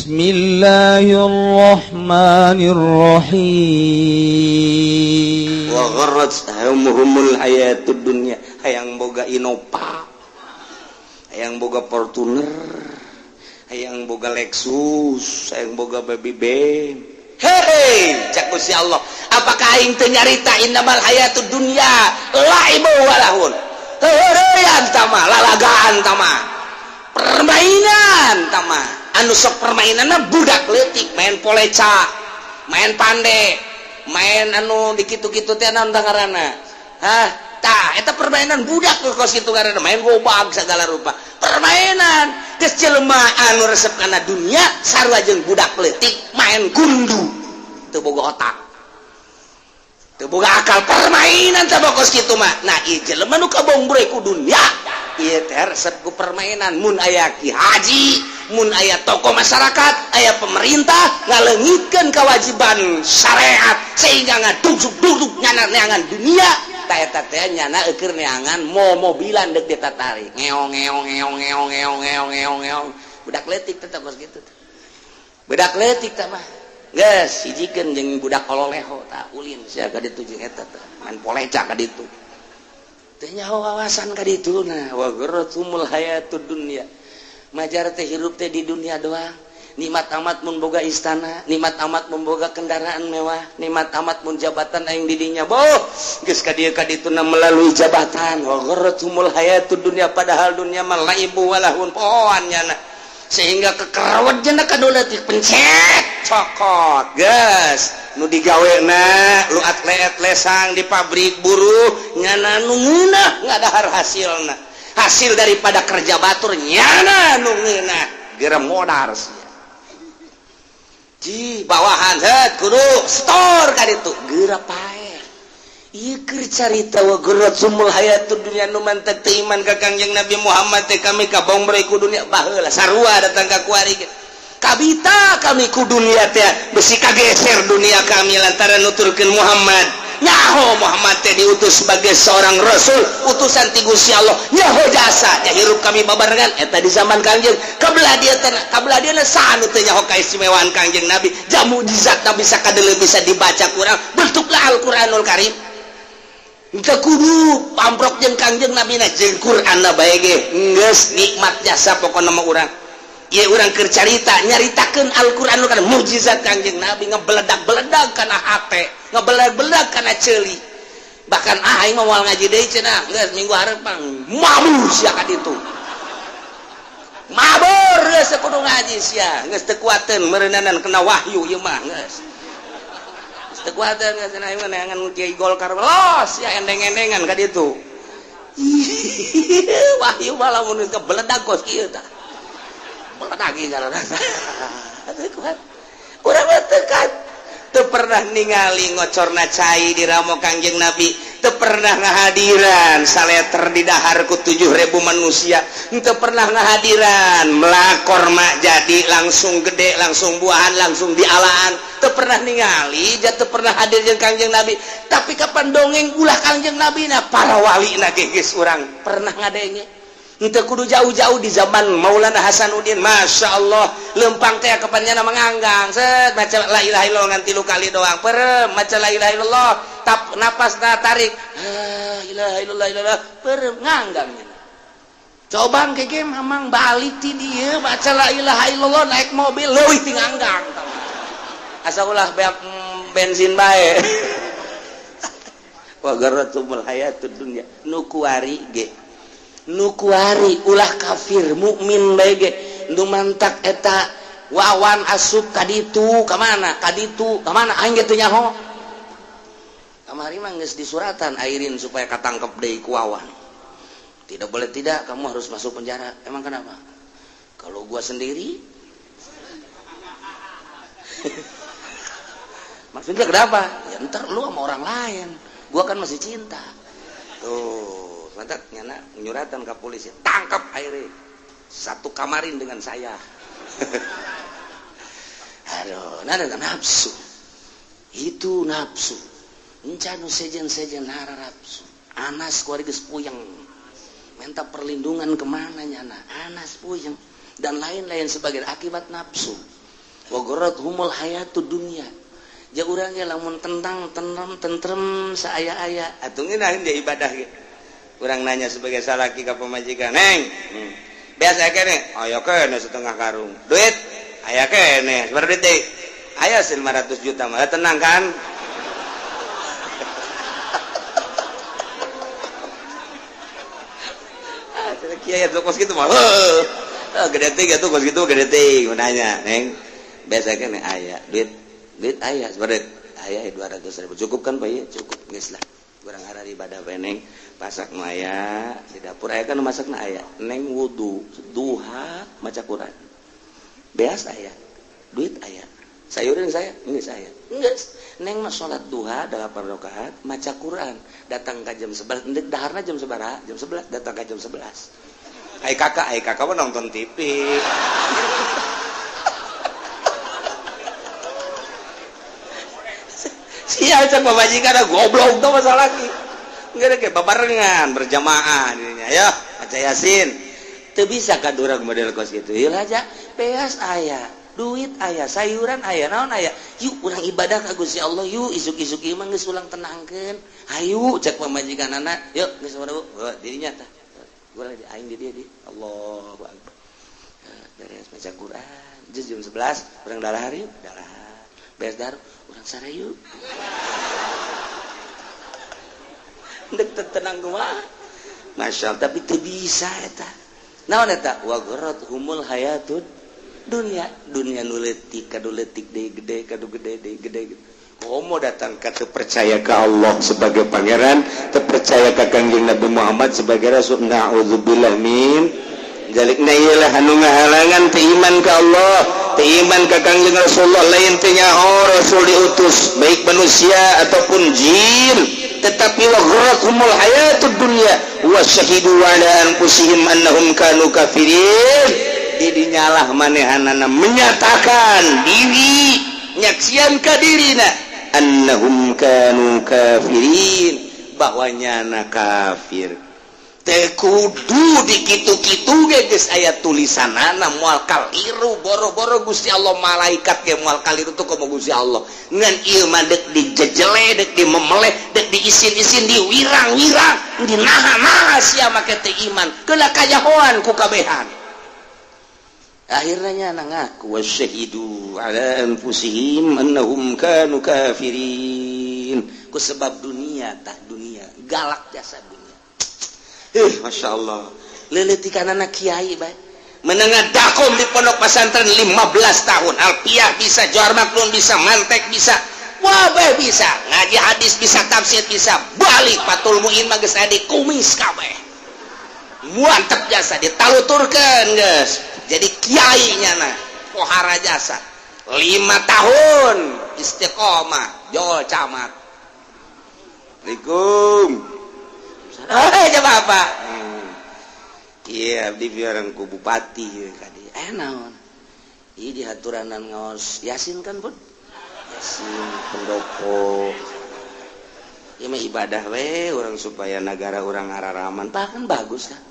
بسم الله الرحمن الرحيم. وغرتهم الحياة الدنيا. Hayang boga Innova, hayang boga Fortuner, hayang boga Lexus, hayang boga Baby Benz. Hei, cek si Allah, apakah aing teu nyarita إنما الحياة الدنيا لعب ولهو? Heureyan tama, lalagaan tama, permainan tama. Anu sok permainanna budak leutik, main poleca, main pande, main anu dikitu-kitu teh, naon ngaranna? Hah, tah eta permainan budak kos kitu ngaranna, main gobag segala rupa permainan. Geus jelema anu resep kana dunia sarua jeung budak leutik main gundu, teu boga otak, teu boga akal, permainan teh kos kitu mah. Nah, ieu jelema nu kabongbre ku dunia ieu teh resep ku permainan. Mun aya ki haji, mun aya tokoh masyarakat, aya pemerintah ngaleungitkeun kewajiban syariat sehingga ngadugdug-dugdug nyana neangan dunia, ta eta teh nyana eueur neangan mo mobilan deuk ditatarik, ngeong ngeong ngeong ngeong ngeong ngeong ngeong ngeong. Budak leutik teh kos kitu, budak leutik teh mah. Geus hijikeun jeung budak kololeho, tah ulin sia ka ditu jeung eta teh main poleca ka ditu teh, nyaho wawasan ka ditu. Nah, وغرتهم الحياة الدنيا. Majar teh hirup teh di dunia doang. Nikmat amat mun boga istana, nikmat amat mun boga kendaraan mewah, nikmat amat mun jabatan aing di dinya. Boh, geus ka dieu ka dituna melalui jabatan. وغرتهم الحياة الدنيا, padahal dunia mah لعب ولهو, pohoan nyana. Sehingga kekerawat jana kadoleutik pencet cokot, geus nu digawena lu atlet lesang di pabrik, buruh nyana nu ngeunah ngadahar hasilna, hasil daripada kerja batur nyana nu ngeunah, geura modar sia. Ji bawahan het kudu setor ka ditu, geura paeh. Ieu keur carita وغرتهم الحياة الدنيا. Nu mantak teu iman ka Kangjeng Nabi Muhammad teh, kami kabongbre ku dunia. Baheula sarua datang ka kuari ge. Kabita kami ku dunia teh, besi kageser dunia kami lantaran nuturkeun Muhammad. Nyaho Muhammad teh diutus sebagai seorang rasul, utusan ti Gusti Allah, nyaho jasa nya hirup kami babarengan eta di zaman Kangjeng. Kabelah dia teh, kabelah dia saha nu teu nyaho kaistimewaan Kangjeng Nabi? Jam mukjizat Nabi sakadele bisa dibaca kurang, bentuklah Al-Qur'anul Karim. Teu kudu pamprok jeung Kangjeng Nabi na, jeung Qur'an na bae ge geus nikmat jasa. Pokona mah urang ieu, urang keur carita nyaritakeun Al-Qur'anul Karim, mukjizat Kangjeng Nabi ngebeledak-beledak kana hate, ngebeledak-beledak kana ceuli. Bahkan, ah, aing mah moal ngaji deui cenah, geus minggu hareup mah mabur sia ka ditu, mabur, geus kudu ngaji sia, geus teu kuateun meureunanan kena wahyu ieu mah, geus teu kuateun, geus cenah aing mah neangan Kiai Golkar los ya, endeng-endengan ka ditu. Wahyu mah lamun geus kebeledak kos kieu tah, beledak ieu ngaranna. Teu kuat urang mah, teu kan teu pernah ningali ngocorna cai di ramo Kangjeng Nabi, teu pernah ngahadiran saleter di dahar ku 7000 manusia, teu pernah ngahadiran melak korma jadi langsung gede, langsung buahan, langsung dialaan, teu pernah ningali, ja teu pernah hadir jeung Kangjeng Nabi. Tapi kapan dongeng ulah Kangjeng Nabi na, para wali na ge geus urang pernah ngadenge. Henteu kudu jauh-jauh, di zaman Maulana Hasanuddin, Masya Allah, lempang teh kapannya nama nganggang set, maca لا إله إلا الله ngan tilu kali doang, perem, maca لا إله إلا الله, tap napas na tarik, لا إله إلا الله illallah, perem, nganggang. Coba keke mamang balik ti dieu maca لا إله إلا الله naik mobil leuwih ti nganggang, asa ulah beak bensin bae. وغرتهم الحياة الدنيا. Nu kuari ge, nu kuari ulah kafir, mukmin bae ge, nu mantak eta Wawan asup ka ditu, ka mana, ka ditu, ka mana, aing ge teu nyaho. Kamari mah geus disuratan Airin supaya katangkep deui ku Wawan. Tidak boleh tidak, kamu harus masuk penjara. Emang kenapa? Kalau gua sendiri. Maksudnya kenapa? Ya ntar lu sama orang lain. Gua kan masih cinta. Tuh, mantap nyana nyuratan ke polisi. Tangkap akhirnya. Satu kamarin dengan saya. Aduh, nah ada nafsu. Itu nafsu. Encan sejen-sejen hara nafsu. Anas kuari geus puyeng. Minta perlindungan kemana nyana? Anas puyeng dan lain-lain sebagai akibat nafsu. Wa humul hayatud dunya. Ja urang ge lamun tentang tentrem tentrem saaya-aya atuh ngeunaheun dia ibadah ge. Urang nanya sebagai salaki ka pamajikan, "Neng, biasa kene?" "Aya kene setengah karung." "Duit?" "Aya kene." "Sabaraha duit deui?" "Aya 500 juta mah." "Tenang kan?" Ah, kiai atuh kos kitu mah. Heuh. Gede teh atuh kos kitu gede teh nanya, "Neng, biasa kene?" "Aya." "Duit?" "Duit aya." "Sabaraha?" "Aya 200 ribu." "Cukup kan, Pak?" "Iya, cukup." "Geus lah. Urang arah ibadah bae, Neng. Pasak nu aya di dapur aya kan, masakna aya. Neng wudu, duha, maca Quran. Beas aya, duit aya. Sayurin saya, geus aya. Geus, Neng mah salat duha 8 rakaat, maca Quran. Datang ka jam 11, endek daharna jam sabaraha? Jam 11, datang ka jam 11. Ai kakak mah nonton TV." Sial cek pamajikan, goblok tuh masalah lagi. Enggak ada kayak babarengan berjamaah dirinya ya baca Yasin. Teu bisa ka urang model kos gitu. Ieu aja beas aya, duit aya, sayuran aya, naon aya. Yuk urang ibadah ka Gusti Allah yuk, isuk-isuk ieu mah geus ulang tenangkeun. Hayu cek pamajikanana, yuk geus sabaraha dirinya tah. Urang di aing di dieu di. Allahu akbar. Beres baca Quran, jam 11 urang dalahar yuk, dalahar. Beres dahar urang sare yuk. Ndek tenang kumaha. Masya Allah, tapi teu bisa eta. Naon eta? Wa gharat humul hayatud dunya, dunya nu leutik kadu leutik deui gede kadu gede deui gede. Komo datang ka teu percaya ka Allah sebagai pangeran, teu percaya ka Kangjeng Nabi Muhammad sebagai rasul. Na'udzubillah min dzalik. Na ieu lah anu ngahalangan teu iman ka Allah, teu iman ka Kangjeng Rasulullah. Lain teu nyaho rasul diutus baik manusia ataupun jin, tetapi wa gharakumul hayatud dunya wa syahidu ala anfusihim annahum kanu kafirin. Didinyalah manehanana menyatakan diri, nyaksian ka dirina annahum kanu kafirin, bahwa nyana kafir. Teu kudu dikitu-kitu ge geus aya tulisanana moal kaliru, boro-boro Gusti Allah, malaikat ge moal kaliru tuh komo Gusti Allah. Ngan ieu mah deuk dijejele, deuk dimemeleh, deuk diisin-isin, diwirang-wirang, dinaha-naha sia make teu iman keula kajahoan ku kabehan. Akhirnya nyana ngaku wasyahidu ala anfusihim annahum kanu kafirin ku sebab dunia. Tah dunia galak jasa dunia. Masya Allah, leletikan anak kiai bae menengah dakom di pondok pesantren 15 tahun, alfiah bisa, johar maknun bisa, mantek bisa, wabah bisa, ngaji hadis bisa, tafsir bisa, balik Fathul Muin mah geus adi kumis kabeh, mantep jasa ditaluturkeun geus jadi kiai nya. Nah, pohara jasa 5 tahun istiqomah jol camat. Assalamualaikum. Eh, coba apa? Iya, di biaran ku bupati kadi. Eh, naon? Iya, di haturanan ngaos Yasin kan, Bud? Yasin pendopo. Ieu mah ibadah we urang supaya negara urang araraman. Tah kan bagus kan.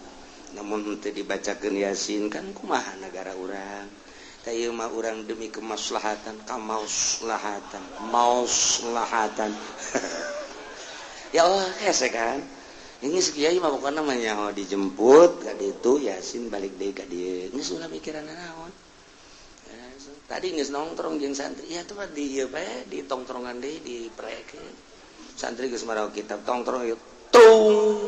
Namun teu dibacakeun Yasin kan kumaha negara urang. Tah ieu mah urang demi kemaslahatan, kamaslahatan, maslahatan. Ya Allah, hese kan. Ini kiai mah pokokna mah nyaho dijemput ka ditu Yasin balik deui ka dieu. Geus ulah mikiran naon. Tadi geus nongkrong jeung santri. Ya tuh mah di ieu bae, di tongkrongan deui di prekeun. Santri geus marawa kitab tongkrong ieu. Tung.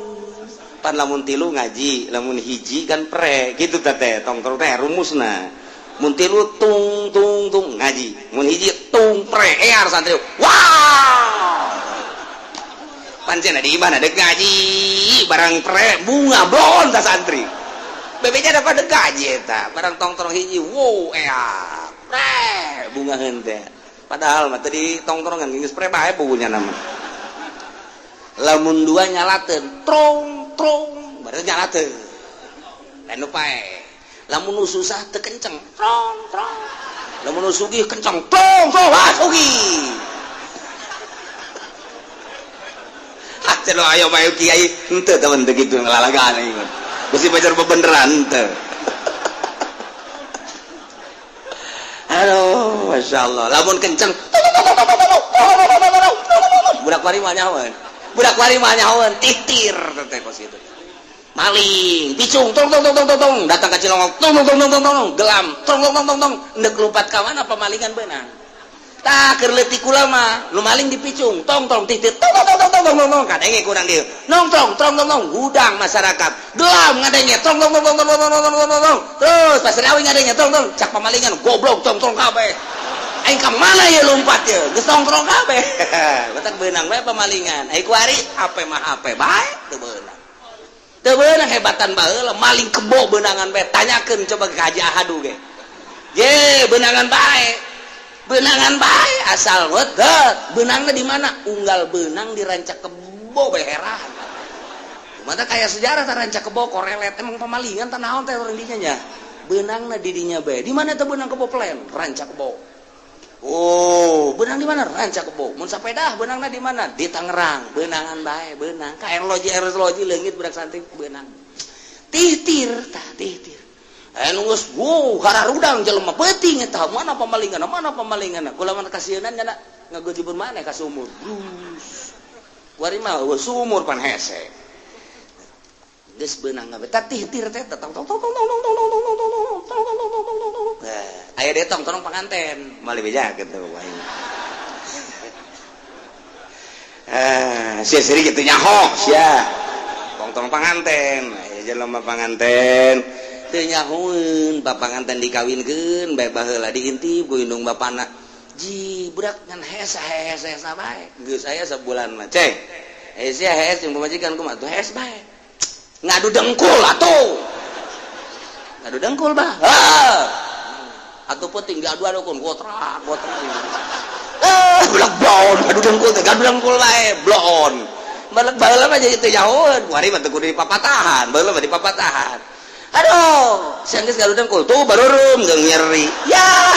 Pan lamun tilu ngaji, lamun hiji kan pre gitu teh tongkrong teh rumusna. Mun tilu tung tung tung ngaji, mun hiji tung pre ear santri. Wow! Pancen di mana dek ngaji barang pre bunga blon ta santri. Bebenya dapat dek ngaji eta, barang tongtrong hiji wow ea pre bunga henteu. Padahal mah tadi tongtrongan geus pre bae pugunya nama. Lamun dua nyalateun trong trong berarti nyalateun. Lain nu pae. Lamun nu susah teu kenceng trong trong. Lamun nu sugih kenceng tong tong, ah sugih. Celo ayo mayu kiai henteu teman teu kitu ngalalagaan aing mah. Besi pacar bebeneran henteu. Aduh, Masya Allah. Lamun kenceng, budak wari mah nyahoeun. Budak wari mah nyahoeun, titir teh kos kitu. Maling, picung, tong tong tong tong tong, datang ka Cilongok, tong tong tong tong tong, gelam, tong tong tong tong tong, endek lompat ka mana pemalingan beunang. Tah keur leutik kula mah, nu maling dipicung, tong tong titir, tong tong tong tong tong tong tong, kadenge kurang dieu. Nong tong tong tong tong, hudang masyarakat. Gelam ngadenge, tong tong tong tong tong tong tong tong tong. Terus Pasir Awi ngadenge, tong tong, cak pamalingan goblok tong tong kabeh. Aing ka mana ye lompat ye? Geus tong tong kabeh. Batak beunang bae pamalingan. Ai kuari HP mah HP bae teu beunang. Teu beunang hebatan baheula maling kebo beunangan bae. Tanyakeun coba ke Haji Ahadu ge. Ye, beunangan bae. Benangan bae asal wedet. Benangnya di mana? Unggal benang di Ranca Kebo bae heran. Mata kayak sejarah ta Ranca Kebo korelet emang pemalingan tah naon teh urang dinya nya. Benangna di dinya bae. Di mana teh benang kebo plan? Ranca Kebo. Oh, benang di mana? Ranca Kebo. Mun sapedah benangna di mana? Di Tangerang. Benangan bae, benang. Ka erloji erloji leungit budak santri benang. Titir tah titir. Nunggus wow hararudang jelema peuting eta mana pamalingan mana pamalingan kula mah kasienan nya ngagojibun maneh ka sumur. Brus. Kuari mah eueuh sumur pan hese. Geus beunang gawe tah titir teh tong tong tong tong tong tong tong tong tong tong tong tong tong tong tong. Aya detong tolong panganten moal beja kitu aing. Sia seri kitu nyaho sia. Tong tong panganten, aya jelema panganten. Teu nyahoeun bapanganten dikawinkeun bae baheula diintip ku indung bapana. Ji budak ngan hese hese hese bae. Geus aya sabulan mah ceng. Eh sia hees jeung pamajikan kumaha tuh hees bae. Ngadu dengkul atuh. Ngadu dengkul bah. Heuh. Atuh penting diadu-adu kun gotrak gotrak. Eh budak bloon ngadu dengkul teh ngadu dengkul bae bloon. Balek baheula mah jadi teu nyahoeun. Kuari mah teu kudu dipapatahan, baheula mah dipapatahan. Aduh, siang geus ngadu dengkul tuh barurum geung nyeri. Ya.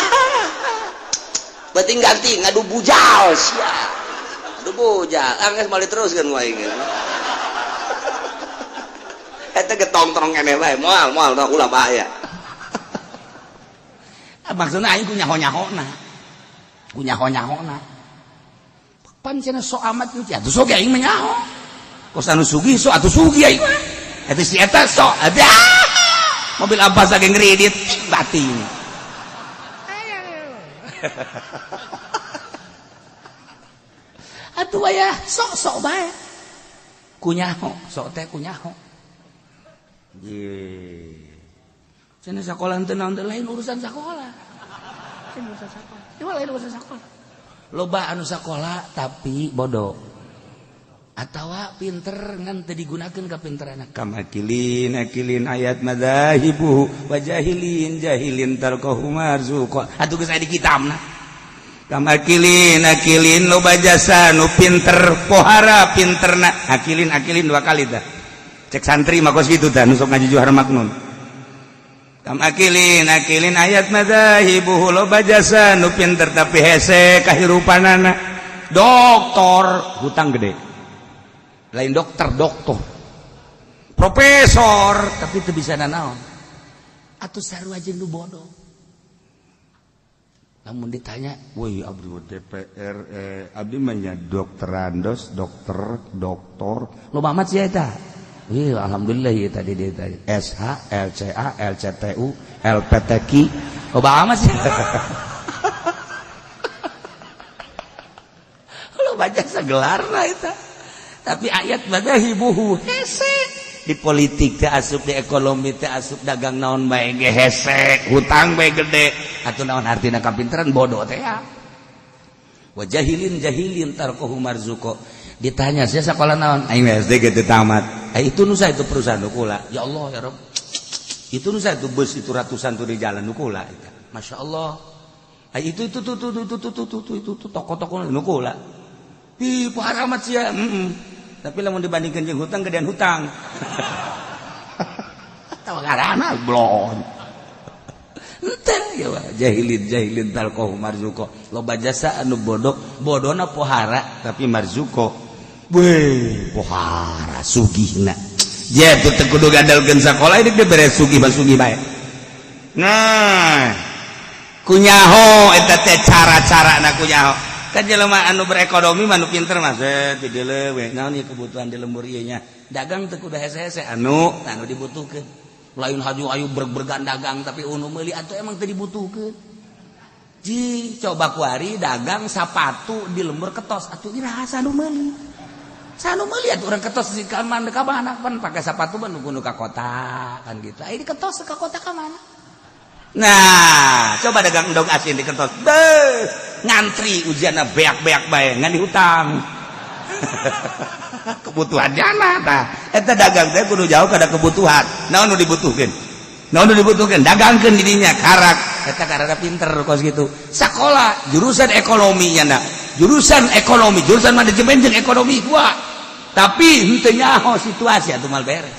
Penting ganti ngadu bujal sia. Ngadu bujal, angges moal diteruskeun ku aing. Eta getongtrong keneh bae, moal moal ulah bahaya. Maksudna aing ku nyaho-nyahona. Ku nyaho-nyahona. Pan cenah sok amat nu atuh sok aing mah nyaho. Kos anu sugih sok atuh sugih aing mah. Eta si eta sok ada. Mobil Abbas lagi ngeridit batin. Atuh aya sok-sok bae. Kunyaho, sok teh kunyaho. Ye. Cenah sakola teu naon teh lain urusan sakola. Lain urusan sakola. Ieu lain urusan sakola. Loba anu sakola tapi bodoh. Atawa pinter ngan teu digunakeun kapinteranna. Kamakilin akilin ayat madzahibu wa jahilin jahilin tarqahu marzuqa. Atuh geus aya di kitabna. Kamakilin akilin loba jasa nu pinter pohara pinterna. Akilin akilin dua kali tah. Cek santri mah kos kitu tah nu sok ngaji Johar Maknun. Kamakilin akilin ayat madzahibu loba jasa nu pinter tapi hese kahirupanana. Doktor hutang gede. Lain dokter, doktor, profesor, tapi itu bisa nanaon. Atuh sarua jeung nu bodoh. Lamun ditanya, woi abdi DPR, abdi mah nya dokterandos, dokter, doktor, loba amat sia eta. Wih, alhamdulillah ieu tadi dia tadi SH, LCA, LCTU, LPTQ, loba amat sia. Loba jasa gelarna eta. Tapi ayat madzahibuhu hese di politik teh asup, di ekonomi teh asup, dagang naon bae ge hese, hutang bae gede. Atuh naon artina kapinteran bodoh teh ya. Wa jahilin jahilin tarqahu marzuqa. Ditanya sia sakola naon? Aing SD ge teu tamat. Eh itu nu itu perusahaan nu kula. Ya Allah ya Rabb. Itu nu itu bus itu ratusan tuh di jalan nu kula. Masya Allah. Eh itu tuh tuh tuh tuh tuh tuh itu tuh toko-toko nu kula. Ih, parah amat sia. Tapi lamun dibandingkan jeung hutang gedean hutang. Tahu ngarana blon. Henteu ya jahilin jahilin talqahu marzuqa. Loba jasa anu bodoh, bodona pohara tapi marzuqa. Weh, pohara sugihna. Je teu teu kudu gandalkeun sakola ini dibere sugih mah sugih bae. Nah, Kunyaho eta teh cara-cara na kunyaho. Kan jelema anu berekonomi mah, anu pinter mah, set di dieu we, naon ieu kebutuhan di lembur ieu nya. Dagang teu kudu hese-hese, anu anu dibutuhkeun. Lain haju ayu berg-bergan dagang, tapi unu meuli atuh emang teu dibutuhkeun. Ji, coba kuari dagang sapatu di lembur ketos atuh, iraha anu meuli? Sanu meuli atuh urang ketos di ka mana ka mana pan pakai sapatu mah nu ka kota kan gitu. Ai di ketos ka kota ka mana? Nah, coba dagang endog asin di ketos. Beuh, ngantri ujianna beak-beak bae ngan dihutang. Kebutuhan jana tah. Eta dagang teh kudu jauh kada kebutuhan. Naon nu dibutuhkeun? Naon nu dibutuhkeun? Dagangkeun di dinya karak. Eta karena pinter kos gitu. Sakola jurusan ekonomi nya, jurusan ekonomi, jurusan manajemen jeung ekonomi gua. Tapi henteu nyaho situasi atuh mal beres.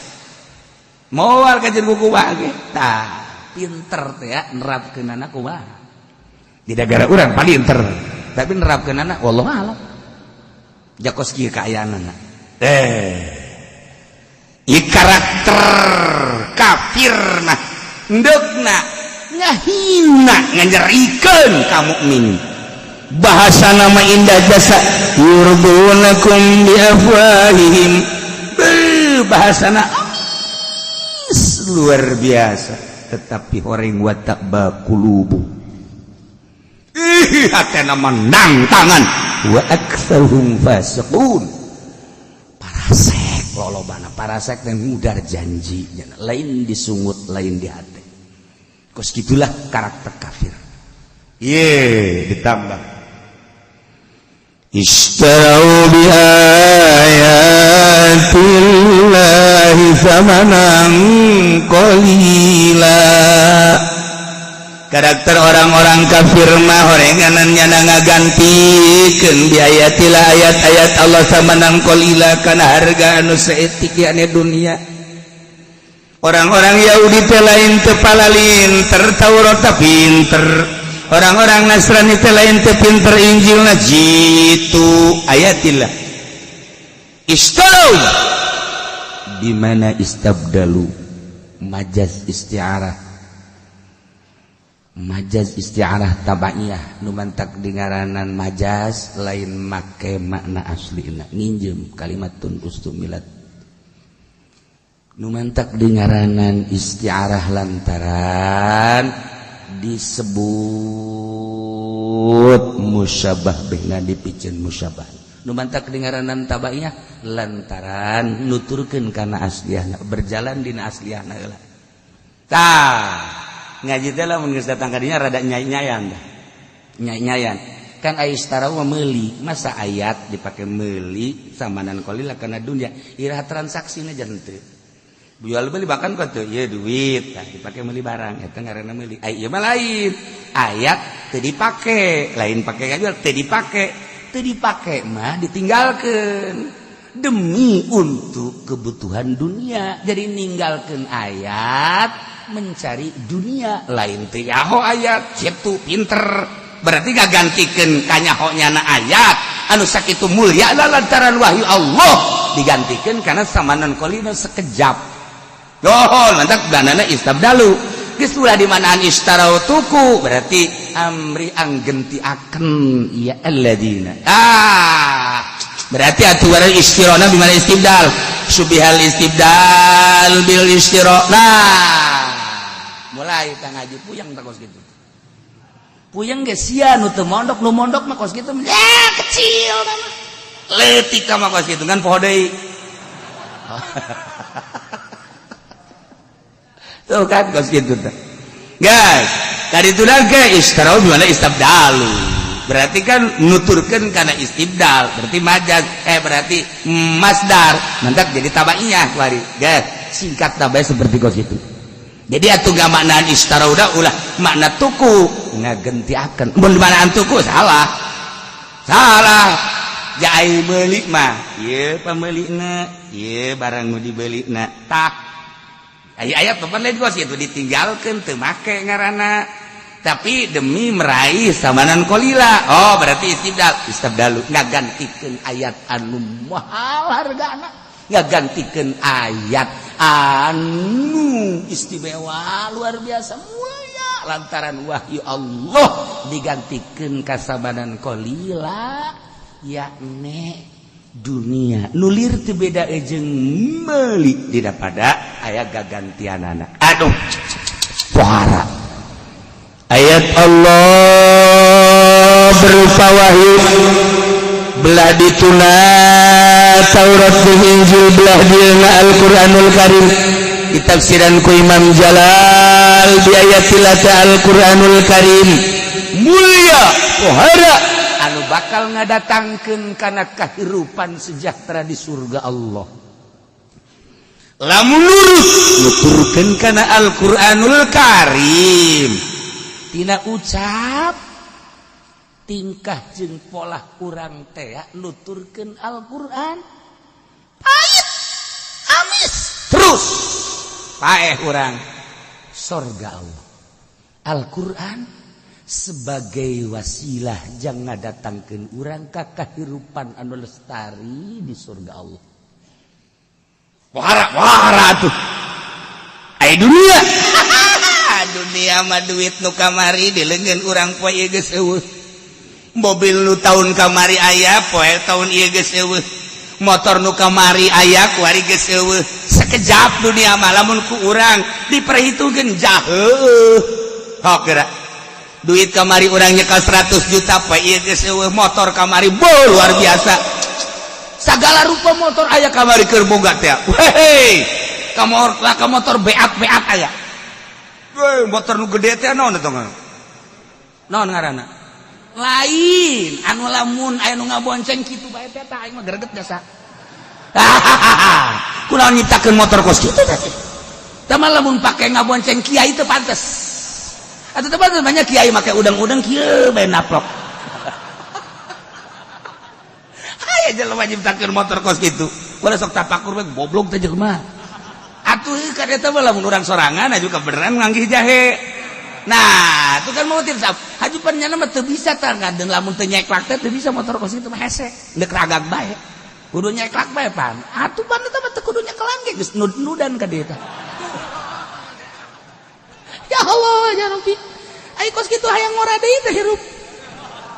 Moal kajian buku ge. Tah, pinter teh ya nerapkeunana kumaha. Di negara urang paling pinter, tapi nerapkeunana wallahu alam. Jakos kieu kaayaanana. I karakter kafir nah endekna ngahina, nganyerikeun ka mukmin. Bahasa nama indah jasa yurdunakum bi afwahihim. Bahasana amis luar biasa, tetapi horeng wa ta'ba qulubu, ih, hatena menang tangan, wa aktsaruhum fasiqun. Parasek lolobana, parasek dan mudar janji, lain disungut, lain di hati. Kos gitulah karakter kafir. Ye, ditambah istarau bi ayatillahi samanan qalila. Karakter orang-orang kafir mah horenganan nyana ngagantikeun bi ayatillah, ayat-ayat Allah, samanan qalila, kana harga anu saeutik, yakni dunia. Orang-orang Yahudi teh lain teu palalinter Taurat, pinter. Orang-orang Nasrani teh lain teu pinter Injilna, jitu ayatillah. Istarau di mana istabdalu, majaz isti'arah, majaz isti'arah tabaiyah. Nu mantak dingaranan majaz lain make makna aslina, nginjem kalimatun ustumilat. Nu mantak dingaranan isti'arah lantaran disebut musyabah bihna, dipiceun musyabah. Nu mantak dingaranan tabaiyah lantaran nuturkeun kana asliahna, berjalan dina asliahna heula. Tah, ngaji teh lamun geus datang ka dinya rada nyai-nyayan dah. Nyai-nyayan kan ai istarau mah meuli, masa ayat dipake meuli samanan qalila kana dunia? Iraha transaksina? Jangan teu jual beli bahkan kok teu ieu duit tah dipake meuli barang, eta ngaranna meuli. Ai ieu mah lain, ayat teu dipake, lain pake ngajual, teu dipake, teu dipake mah ditinggalkeun demi untuk kebutuhan dunia. Jadi ninggalkeun ayat mencari dunia, lain teu nyaho ayat kitu pinter, berarti gak gantikan kanyaho nyana ayat anu sakitu mulia lah lantaran wahyu Allah digantikan karena samanan qalila, sekejap. Oh, mantap danana istabdalu. Geus ulah di manaan istarau tuku, berarti amri anggenti akan ya alladzina. Ah, berarti atuh warna istirona di mana istibdal. Subihal istibdal bil istiro. Nah, mulai tang ngaji puyeng tak kos gitu. Puyeng ge sia nu teu mondok, nu mondok mah kos kitu ya kecil mah. Leutik mah kos kitu kan poho deui. Tuh kan kos gitu tuh. Guys, tadi itu ke istarau gimana istabdalu. Berarti kan nuturkeun karena istibdal, berarti majaz, berarti masdar. Mantap jadi tabaiyah kuari. Guys, singkat tabai seperti kos itu. Jadi atuh gak maknaan istarau ulah makna tuku ngagentiakeun. Mun maknaan tuku salah. Salah. Jai meuli mah, ieu pameulina, ieu barang nu dibelina. Tah, ayat papan lain kos itu ditinggalkan, teu make ngaranna, tapi demi meraih samanan qalila. Oh, berarti istibdal, istabdalu ngagantikeun ayat anu mahal hargana. Ngagantikeun ayat anu istimewa luar biasa mulia lantaran wahyu Allah digantikeun kasabanan qalila, yakni dunia nulir teu beda jeung meuli tidak pada aya gagantianana. Aduh, pohara ayat Allah berupa wahyu belah dituna Taurat jeung Injil, belah dieuna Al-Qur'anul Karim, ditafsiran ku Imam Jalal bi ayatillah Al-Qur'anul Karim mulia pohara anu bakal ngadatangkeun kana kahirupan sejahtera di surga Allah lamun lurus nuturkeun kana Al-Qur'anul Karim. Tina ucap, tingkah jeung pola urang teh nuturkeun Al-Qur'an, pahit amis terus paeh urang sorga Allah. Al-Qur'an sebagai wasilah jangan datangkan urang ka kahirupan anu lestari di surga Allah. Pohara, pohara tuh. Ai dunia, dunia mah duit nu kamari di leungeun urang poe ieu geus eueuh, mobil nu tahun kamari aya poe tahun ieu geus eueuh, motor nu kamari aya kuari geus eueuh. Sekejap dunia mah lamun ku urang diperhitungkeun jauh. Hok geura duit kamari urang nyekel 100 juta, poe ieu geus eueuh. Motor kamari bo luar biasa, segala rupa motor aya kamari keur boga teh. Hei, kamor lah ka motor beat beat aya. Weh, motor nu gede teh naon eta? Naon ngaranna? Lain anu lamun aya nu ngabonceng kitu bae teh, tah aing mah greget jasa. Kunaon nyiptakeun motor kos kitu teh? Tah mah lamun pake ngabonceng kiai teu pantes. Atuh teu pantes, banyak kiai make udang-udang kieu bae naplok. Aya jelema nyiptakeun motor kos kitu. Ulah sok tapakur we, goblok teh jelema. Atuh kan eta mah lamun urang sorangan aju kebeneran nganggih jahe. Nah, itu kan mau tidak haju pan nyana mah teu bisa tah ngadeun lamun teu nyeklak teh teu bisa motor kos itu mah hese. Deuk ragag bae. Kudu nyeklak bae pan. Atuh pan eta mah teu kudu nyekelan ge geus nud-nudan ka dieu teh. Ya Allah, ya Rabbi. Ai kos kitu hayang ngora deui teh hirup.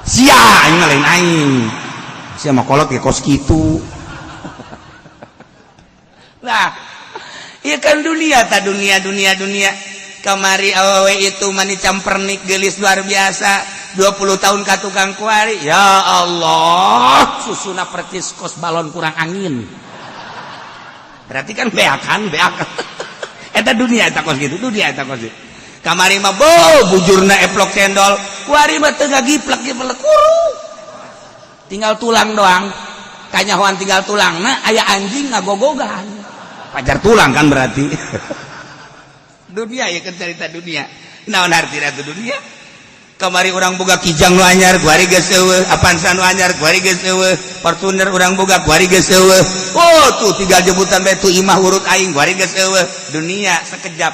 Sia aing mah lain aing. Sia mah kolot ge kos kitu. Nah, ieu kan dunia ta, dunia, dunia, dunia. Kamari awewe itu mani campernik gelis luar biasa, 20 tahun ka tukang kuari, ya Allah, susuna percis kos balon kurang angin. Berarti kan beakan beak eta dunia eta kos gitu, dunia eta kos gitu. Kamari mah bo bujurna eplok cendol, kuari mah teu ngagiplek giplek kuru, tinggal tulang doang. Kanyahoan tinggal tulang, nah aya anjing ngagogogan. Pajar tulang kan berarti. Dunia ya kan cerita dunia. Naon artina tuh dunia? Kamari urang boga Kijang nu anyar, kuari geus eueuh. Avanza nu anyar, kuari geus eueuh. Fortuner urang boga, kuari geus eueuh. Oh, tuh tinggal jemputan bae tuh imah urut aing, kuari geus eueuh. Dunia sekejap.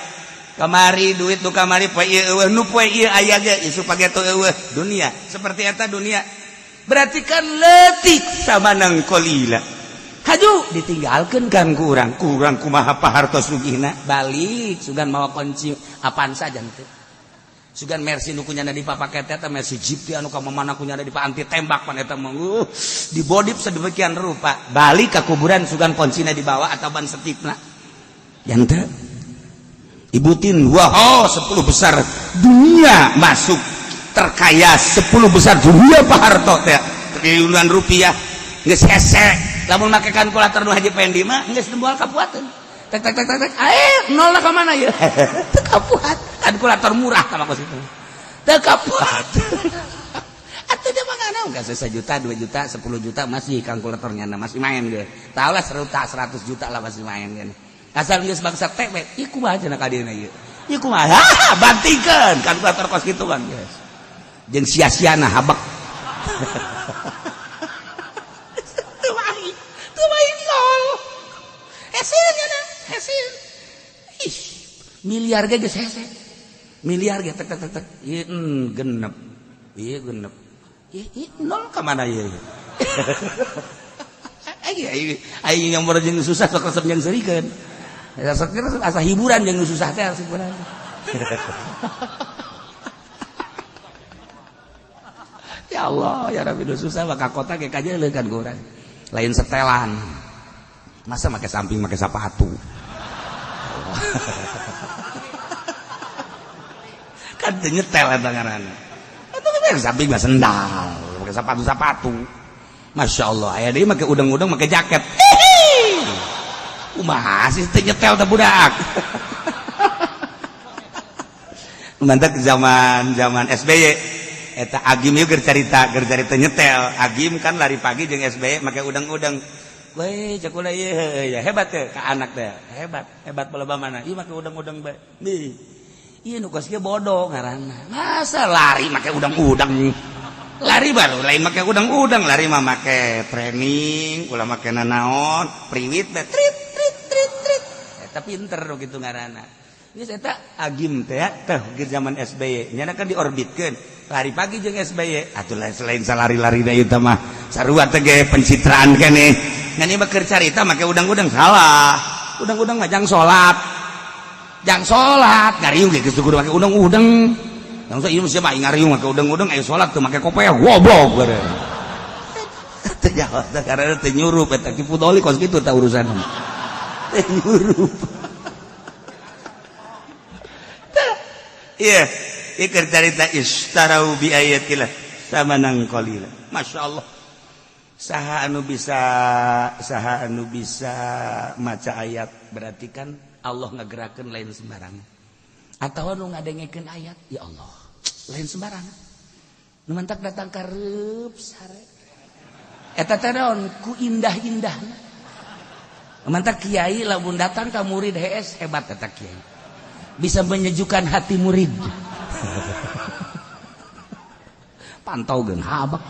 Kamari duit nu kamari poe ieu eueuh, nu poe ieu aya ge isuk pageto eueuh. Dunia seperti eta dunia. Berarti kan leutik samanang qalila. Haju ditinggalkan kan ku urang, kurang kumaha Pak Harto sugihna. Balik sugan mawa kunci Avanza janten. Sugan Mercy nu kunyana dipapaket eta Mercy Jeep teh anu ka mana kunyana di anti tembak pan eta mah dibodip sedemikian rupa. Balik ke kuburan sugan kuncina dibawa atau ban setipna. Janten. Ibutin wah, oh, 10 besar dunia masuk, terkaya 10 besar dunia Pak Harto teh, triliunan rupiah geus hese. Lamun make kalkulator nu Haji Pendi mah geus moal kapuateun. Tek tek tek tek tek, eh nol lah ka mana ya? Teu kapuat. Kalkulator murah sama kos itu. Teu kapuat. Atuh dia mah ngana enggak sejuta, 2 juta, 10 juta masih kalkulatornya masih main ge. Tahu lah 100 juta lah masih main ge. Asal geus bangsa teh we, ieu kumaha cenah ka dieuna ieu? Ieu kumaha? Bantingkeun kalkulator kos kitu kan geus. Jeung sia-siana habek. Teu main, teu main nol. Hese nya hese. Ih, miliar ge geus hese. Miliar ge tek tek tek tek. Ieu genep. Ieu genep. Ieu nol ka mana ieu? Aing aing yang jeung susah sok resep jeung seurikeun. Sok asa hiburan jeung susah teh hiburan. Ya Allah, ya Rabbi, susah maka kota kayak kajian kan goreng. Lain setelan. Masa make samping make sepatu. Kan nyetel eta ngaranna. Eta mah samping mah sendal, make sepatu-sepatu. Masya Allah, aya deui make udang-udang make jaket. Kumaha sih teu nyetel teh budak. Mantap zaman SBY. Eta Agim ieu keur carita nyetel. Agim kan lari pagi jeung SBY make udang-udang. Weh, cek ulah ieu ya hebat teh ka anak teh. Hebat, hebat palebah mana? Ieu make udang-udang bae. Nih. Ieu nu kos kieu bodoh ngaranna. Masa lari make udang-udang? Lari baru lain make udang-udang, lari mah make training, ulah make nanaon, priwit bae trit trit trit trit. Eta pinter nu kitu ngaranna. Geus eta Agim teh teh ge zaman SBY, nyana kan diorbitkeun. Lari pagi jeung SBY, atuh selain salari-lari da ieu mah sarua teh ge pencitraan keneh. Ngan ieu mah keur carita make udang-udang salah. Udang-udang mah jang salat. Jang salat ngariung ge geus kudu make udang-udang. Langsung ieu mah aing ngariung make udang-udang aya salat teu make kopeah goblok bare. Teu jawab teh karena teu nyurup eta Ki Fudoli kos kitu tah urusan. Teu nyurup. Iya, ieu carita istarau bi ayatillah samanan qalila. Masya Allah. Saha anu bisa maca ayat berarti kan Allah ngagerakeun lain sembarangan. Atawa nu ngadengekeun ayat, ya Allah, lain sembarangan. Nu mantak datang ka reup sare. Eta teh naon ku indah-indahna. Nu mantak kiai lamun datang ka murid hees hebat eta kiai. Bisa menyejukkan hati murid. Pantau geun habak.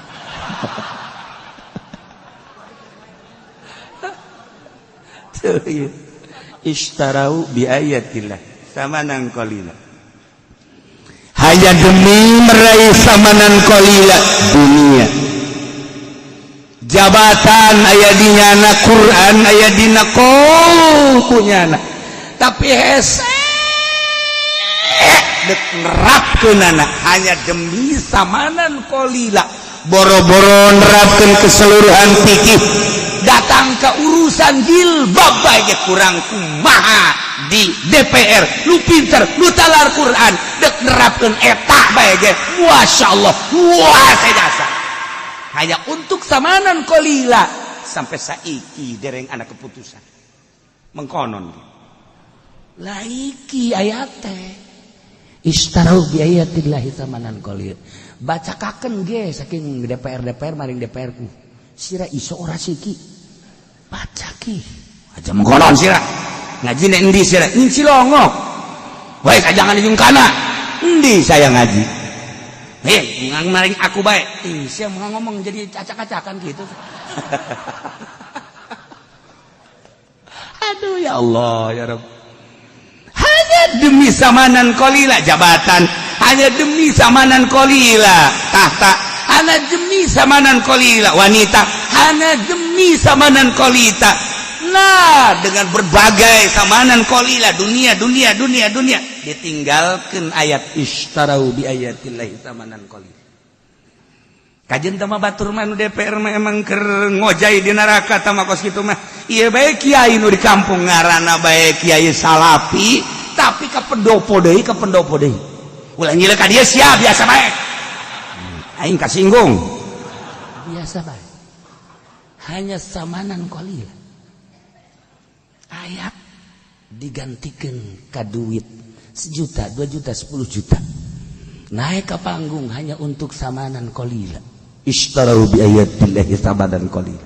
Ishtarau bi ayatillah samanan qalila. Hanya demi meraih samanan qalila dunia. Jabatan aya di nyana, Quran aya dina kunyana. Tapi hese dek nerapkeun anak hanya demi samanan qalila. Boro-boro nerapkeun keseluruhan fikih, datang ke urusan jilbab bae kurang kumaha di DPR lu pinter lu talar Quran dek nerapkeun eta bae ge masyaallah wah saya hanya untuk samanan qalila sampai saiki dereng anak keputusan mengkonon laiki ayat teh istarau bi ayatillahi samanan qalil. Bacakakeun ge saking DPR DPR maring DPR ku sira iso ora siki baca ki aja mengkonon sira ngaji nek endi sira ing Cilongok wae jangan jeung kana endi saya ngaji heh maring aku bae ih sia mau ngomong jadi acak-acakan gitu. Aduh ya Allah ya Rabb, hanya demi samanan qalila jabatan, hanya demi samanan qalila tahta, hanya demi samanan qalila wanita, hanya demi samanan qalita. Nah, dengan berbagai samanan qalila dunia dunia dunia dunia ditinggalkan ayat istarau bi ayatillahi samanan qalila. Kajen tama batur mah nu DPR mah emang keur ngojay di neraka tama kos kitu mah. Ieu bae kiai nu di kampung ngaranna bae kiai salapi tapi ka pendopo deui ka pendopo deui. Ulah nyileuh ka dieu sia biasa bae. Aing kasinggung. Biasa bae. Hanya samanan qalila. Ayat digantikan ka duit sejuta, 2 juta, 10 juta. Naik ke panggung hanya untuk samanan qalila. Ishtarau bi ayatillahi samanan qalila.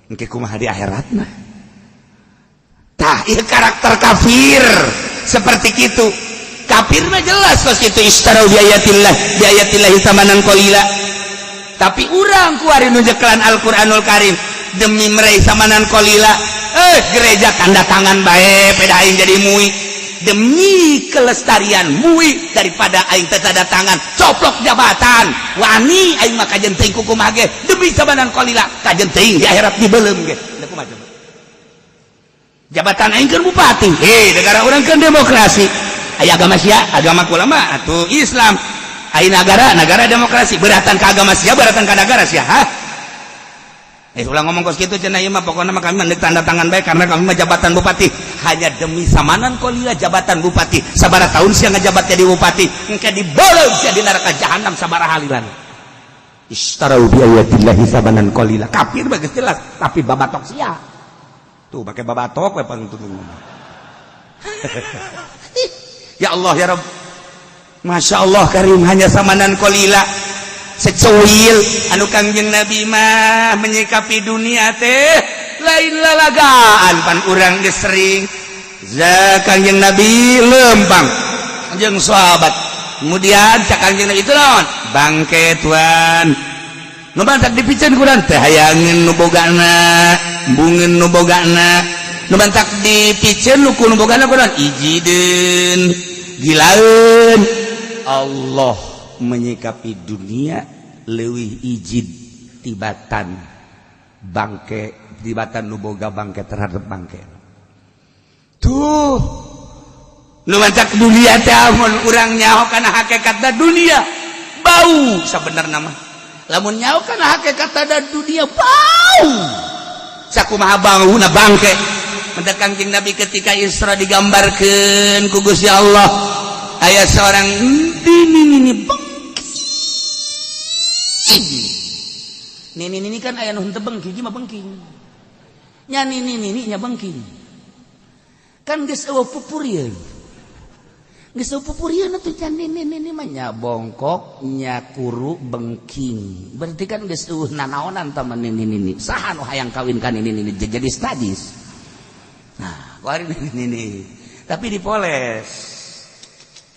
Engke kumaha di akhiratna? Tah, ieu karakter kafir seperti kitu. Kafir mah jelas kos kitu ishtarau bi ayatillahi samanan qalila. Tapi urang kuari nu nyekelan Al-Qur'anul Karim demi meraih samanan qalila. Gereja tanda tangan bae peda aing jadi mui. demi kelestarian bui daripada aing teu tanda tangan coplok jabatan wani aing mah kajen teuing kukumaha ge demi samanan qalila kajen teuing di akhirat dibeuleum ge. Da kumaha coba jabatan aing keur bupati, heh, negara urang kan demokrasi, aya agama sia, agama kula mah atuh Islam, aya negara negara demokrasi, beratan ka agama sia, beratan ka negara sia, hah? Eh, ulah ngomong kos kitu cenah, ieu mah pokokna mah kami mah tanda tangan bae karena kami mah jabatan bupati hanya demi samanan qalila. Jabatan bupati sabaraha tahun sia ngajabat jadi bupati, engke dibeuleum sia di neraka jahanam sabaraha halilan. Ishtarau bi ayatillahi samanan qalila, kafir bagus jelas, tapi babatok sia tuh pakai babatok we pangtut. Ya Allah ya Rabb, Masya Allah Karim, hanya samanan qalila, secuil anu Kangjeng Nabi mah menyikapi dunia teh lain lalagaan. Pan urang geus sering za Kangjeng Nabi lempang jeung sahabat, kemudian cak Kangjeng Nabi, itu naon bangke tuan nu mantak dipiceun kurang teh hayangeun nu bogana, embungeun nu bogana. Nu mantak dipiceun nu ku nu bogana kurang ijideun, gilaeun. Allah menyikapi dunia leuwih ijid tibatan bangke, tibatan nu boga bangke terhadap bangke tuh. Nu matak dunia teh amun urang nyaho kana hakikatna, dunia bau. Sabenerna mah lamun nyaho kana hakikatna, dunia bau. Sakumaha bauna bangke? Mendak Kangjeng Nabi ketika Isra digambarkeun ku Gusti Allah, aya seorang nini nini bengking. Nini nini kan aya nu henteu bengking mah, bengking nya, nini nini nya bengking kan geus eueuh pupurieun, geus eueuh pupurieun atuh can nini nini mah nya bongkok nya kuru bengking, berarti kan geus eueuh nanaonan tah nini nini. Saha nu hayang kawin ka nini nini jadi sadis? Nah, kuari nini nini tapi dipoles,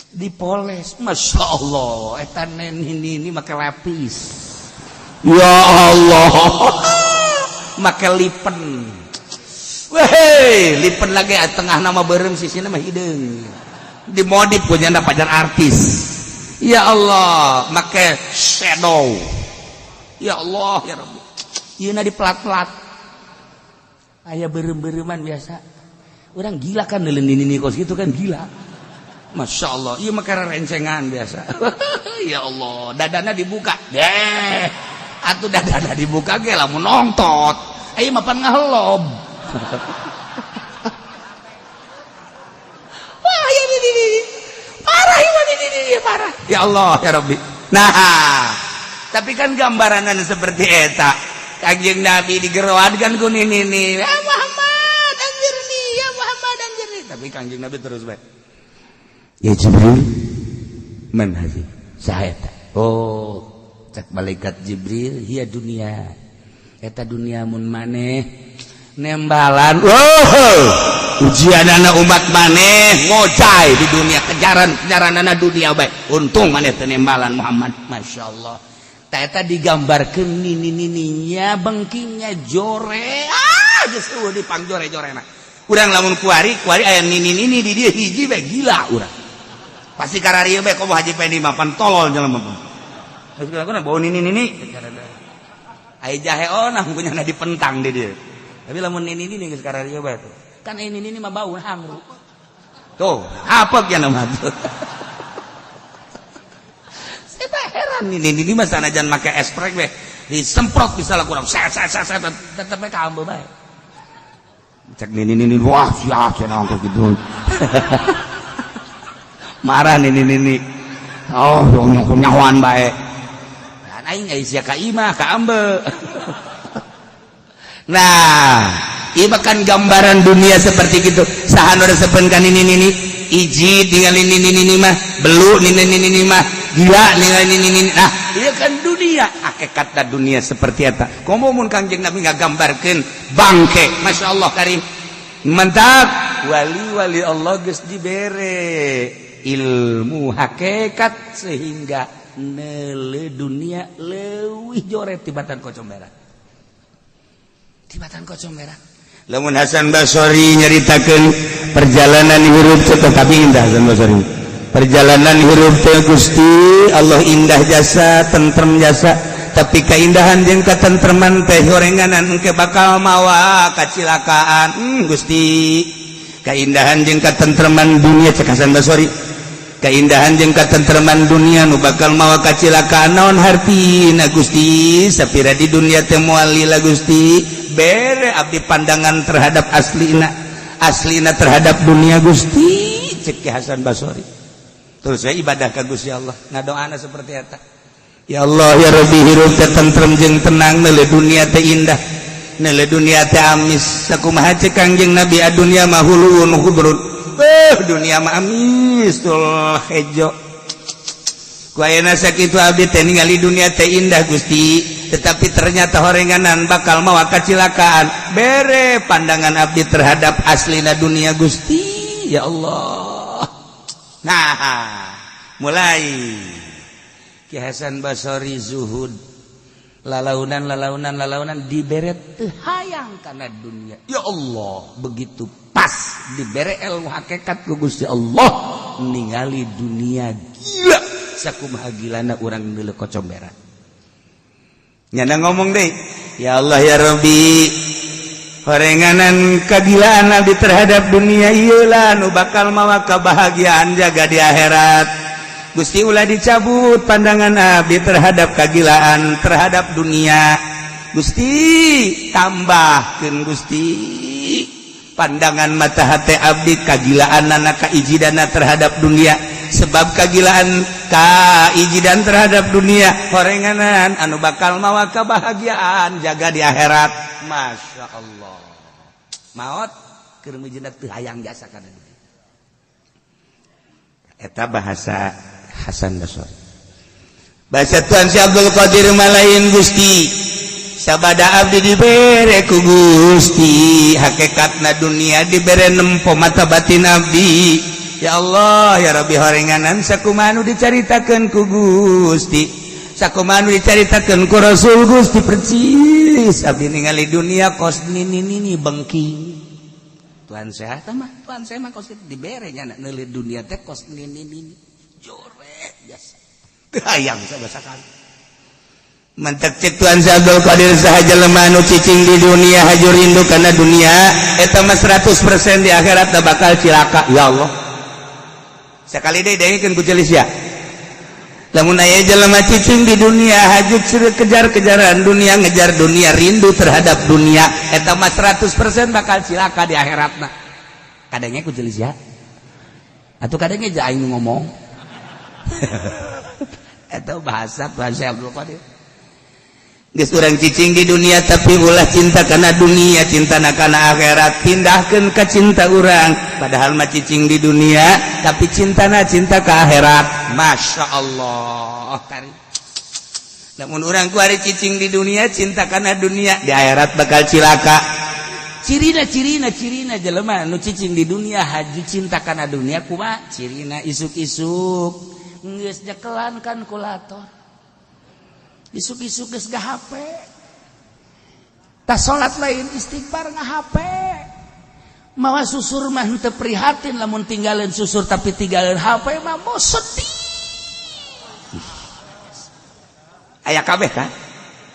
dipoles, Masya Allah, eta nini nini make lapis, ya Allah, make lipen. Weh, lipen lagi tengah nama beureum, sisina mah hideung, dimodif punya pajar artis. Ya Allah, make shadow. Ya Allah ya Rabbi, ieu di plat-plat aya beureum-beureuman. Biasa orang gila kan neuleun nini kos gitu kan, gila. Masya Allah, iya mah rencengan biasa. Ya Allah, dadana dibuka deh atuh, dadana dibuka ge lamun nongtot ayo mah pan ngahelob. Wah, ya ini, ini parah ini, ini, ini parah. Ya Allah ya Rabbi. Nah, tapi kan gambaran seperti eta, Kanjeng Nabi digeroan kan ku nini nih, ya Muhammad anjirni, ya Muhammad anjirni, tapi Kanjeng Nabi terus baik, ya Jibril, man hazi, saha eta? Oh, cek malaikat Jibril, hiya dunia, eta dunia. Mun maneh nembalan, oh, ujian anak umat maneh ngocai di dunia, kejaran kejaran anak dunia baik, untung maneh teu nembalan, Muhammad. Masya Allah, eta digambarkeun nini nininya bengkingnya jore, ah, geus eueuh dipang jore jorena. Urang lamun kuari kuari aya nini nini di dieu hiji bae gila urang pasti kararieu bae. Komo Haji Pendi mah pan tolol jelema mah. Geus kula bawa nini nini aya jahe onah punya dipentang di dieu, tapi lamun nini nini geus kararieu bae tuh kan ini nini mah bau hangru tuh apa ya nama tuh. Saya heran, ini ini mah sanajan make esprek we disemprot bisa lah kurang set set set set tetep bae kambe bae. Cek nini nini, wah sia cenah gitu, marah nini nini, oh nyahoan bae kan aing aya sia ka imah ka ambe. Nah, ieu kan gambaran dunia seperti gitu. Saha nu resepeun ka nini nini? Iji tinggal nini nini mah belu, nini nini mah gila ningali nini nini. Nah, ieu kan dunia, hakikatna dunia seperti eta. Komo mun Kangjeng Nabi ngagambarkeun bangke. Masya Allah Karim, mantap wali-wali Allah geus dibere ilmu hakikat sehingga neule dunia leuwih jore tibatan kocom berak, tibatan kocom berak. Lamun Hasan Basori nyaritakeun perjalanan hirup teh, tapi indah Hasan Basori. Perjalanan hirup teh, Gusti Allah, indah jasa, tentrem jasa, tapi keindahan jeung katentreman teh gorenganan engke bakal mawa kacilakaan. Gusti, keindahan jeung katentreman dunia, cek Hasan Basori, keindahan jeung katentreman dunia nu bakal mawa kacilakaan naon hartina, Gusti? Sapira di dunia teh moal lila. Gusti, bere abdi pandangan terhadap aslina, aslina terhadap dunia, Gusti, cek Ki Hasan Basori. Terus saya ibadah ka Gusti Allah, ngadoana seperti eta, ya Allah ya Rabbi, hirup teh tentrem jeung tenang, neule dunia teh indah, neule dunia teh amis. Sakumaha cek Kangjeng Nabi, dunia mah hulun khudrun, dunia mah amis tul hejo. Ku ayeuna sakitu abdi teh ningali dunia teh indah, Gusti, tetapi ternyata horenganan bakal mawa kacilakaan. Bere pandangan abdi terhadap aslina dunia, Gusti, ya Allah. Nah, mulai Ki Hasan Basori zuhud, lalaunan, lalaunan, lalaunan, dibere teu hayang kana dunia. Ya Allah, begitu pas dibere ilmu hakikat ku Gusti Allah, ningali dunia gila sakumaha gilana urang neuleuh kocomberan. Nyana ngomong deh, ya Allah ya Rabbi, horenganan kagilaan abdi terhadap dunia ieu lah nu bakal mawa kebahagiaan jaga di akhirat. Gusti, ulah dicabut pandangan abdi terhadap kagilaan terhadap dunia. Gusti, tambahkeun, Gusti, pandangan mata hati abdi, kagilaan anak kaijidana terhadap dunia, sebab kagilaan kaijidan terhadap dunia horenganan anu bakal mawa kebahagiaan jaga di akhirat. Masya Allah, maot keur mijeuna teu hayang jasa kana dunia. Eta bahasa Hasan Basri. Bahasa Tuan Syekh Abdul Qadir malain, Gusti, sabada abdi dibere ku Gusti hakikatna dunia, dibere nempo mata batin abdi, ya Allah ya Rabbi, horenganan sakumaha nu dicaritakeun ku Gusti, sakumaha nu dicaritakeun ku Rasul Gusti, percis abdi ningali dunia kos nini nini bengking. Tuhan sehat mah, Tuhan saya mah kos dibere nya neuli dunia teh kos nini nini jore biasa teu hayang sama sakali. Mantak cek Tuhan Syekh Abdul Qadir, saha jelema nu cicing di dunia, haju rindu kana dunia, eta mah 100% di akhirat da bakal cilaka. Ya Allah, sekali deui dengekeun ku celis ya. Lamun aya jelema cicing di dunia, haju kejar-kejaran dunia, ngejar dunia, rindu terhadap dunia, eta mah 100% bakal cilaka di akhiratna. Kadangnya ku celis ya atau kadangnya aja aing ngomong. Eta bahasa Tuhan Syekh Abdul Qadir. Geus urang cicing di dunia, tapi ulah cinta kana dunia, cinta kana akhirat. Pindahkeun ka cinta urang, padahal mah cicing di dunia tapi cintana cinta ke akhirat. Masya Allah, kari namun urang kuari cicing di dunia, cinta kana dunia, di akhirat bakal cilaka. Cirina, cirina, cirina jelema nu cicing di dunia, haju cinta kana dunia kumaha cirina? Isuk-isuk geus nyekelan kalkulator, isuk-isuk geus HP, tas salat lain istighfar, nga HP, mawa susur mah henteu prihatin lamun tinggalin susur, tapi tinggalin HP mah mau sedih. Aya kabeh kan,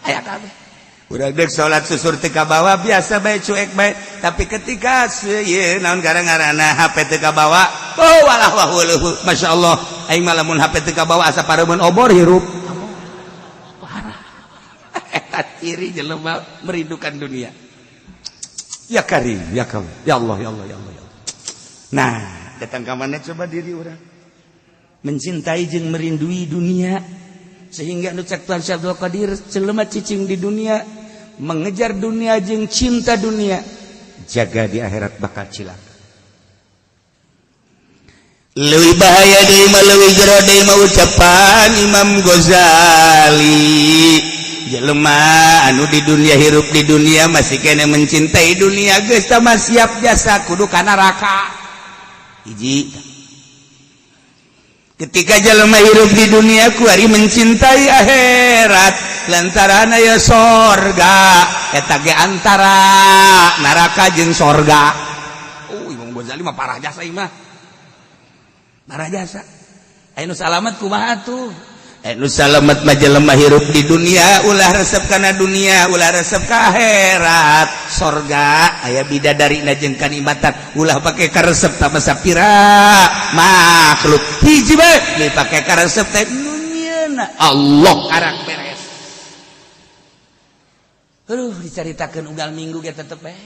aya kabeh. Udah dek salat susur teu kabawa, biasa bae, cuek bae, tapi ketika ieu naon gara-garana HP teu kabawa, oh walah wah weuh, Masya Allah, aing mah lamun HP teu kabawa asa pareumeun obor hirup. Parah eta ciri jelema merindukan dunia. Ya Karim, ya Karim, ya Allah, ya Allah, ya Allah, ya Allah. Nah, datang ke mana coba diri orang mencintai jeung merindui dunia, sehingga nu cek Tuhan Syekh Abdul Qadir, jelema cicing di dunia, mengejar dunia jeung cinta dunia, jaga di akhirat bakal cilaka. Leuwih bahaya deui mah, leuwih jero deui mah ucapan Imam Ghazali, jelema anu di dunia, hirup di dunia, masih kene mencintai dunia, geus tah mah siap jasa kudu ka neraka. Hiji, ketika jelema hirup di dunia kuari mencintai akhirat. Lantaran aya sorga, eta ge antara neraka jeung sorga. Oh, Imam Ghazali mah parah jasa ieu mah. Parah jasa. Aya nu salamet kumaha tuh? Nu salamet mah jelema hirup di dunia ulah resep kana dunia, ulah resep ka akhirat. Sorga aya bidadari na jeung kanikmatan, ulah pake karesep tama sapira makhluk hiji bae dipake karesep teh nu nyieuna Allah, karak beres. Aduh, dicaritakeun unggal minggu ge tetep bae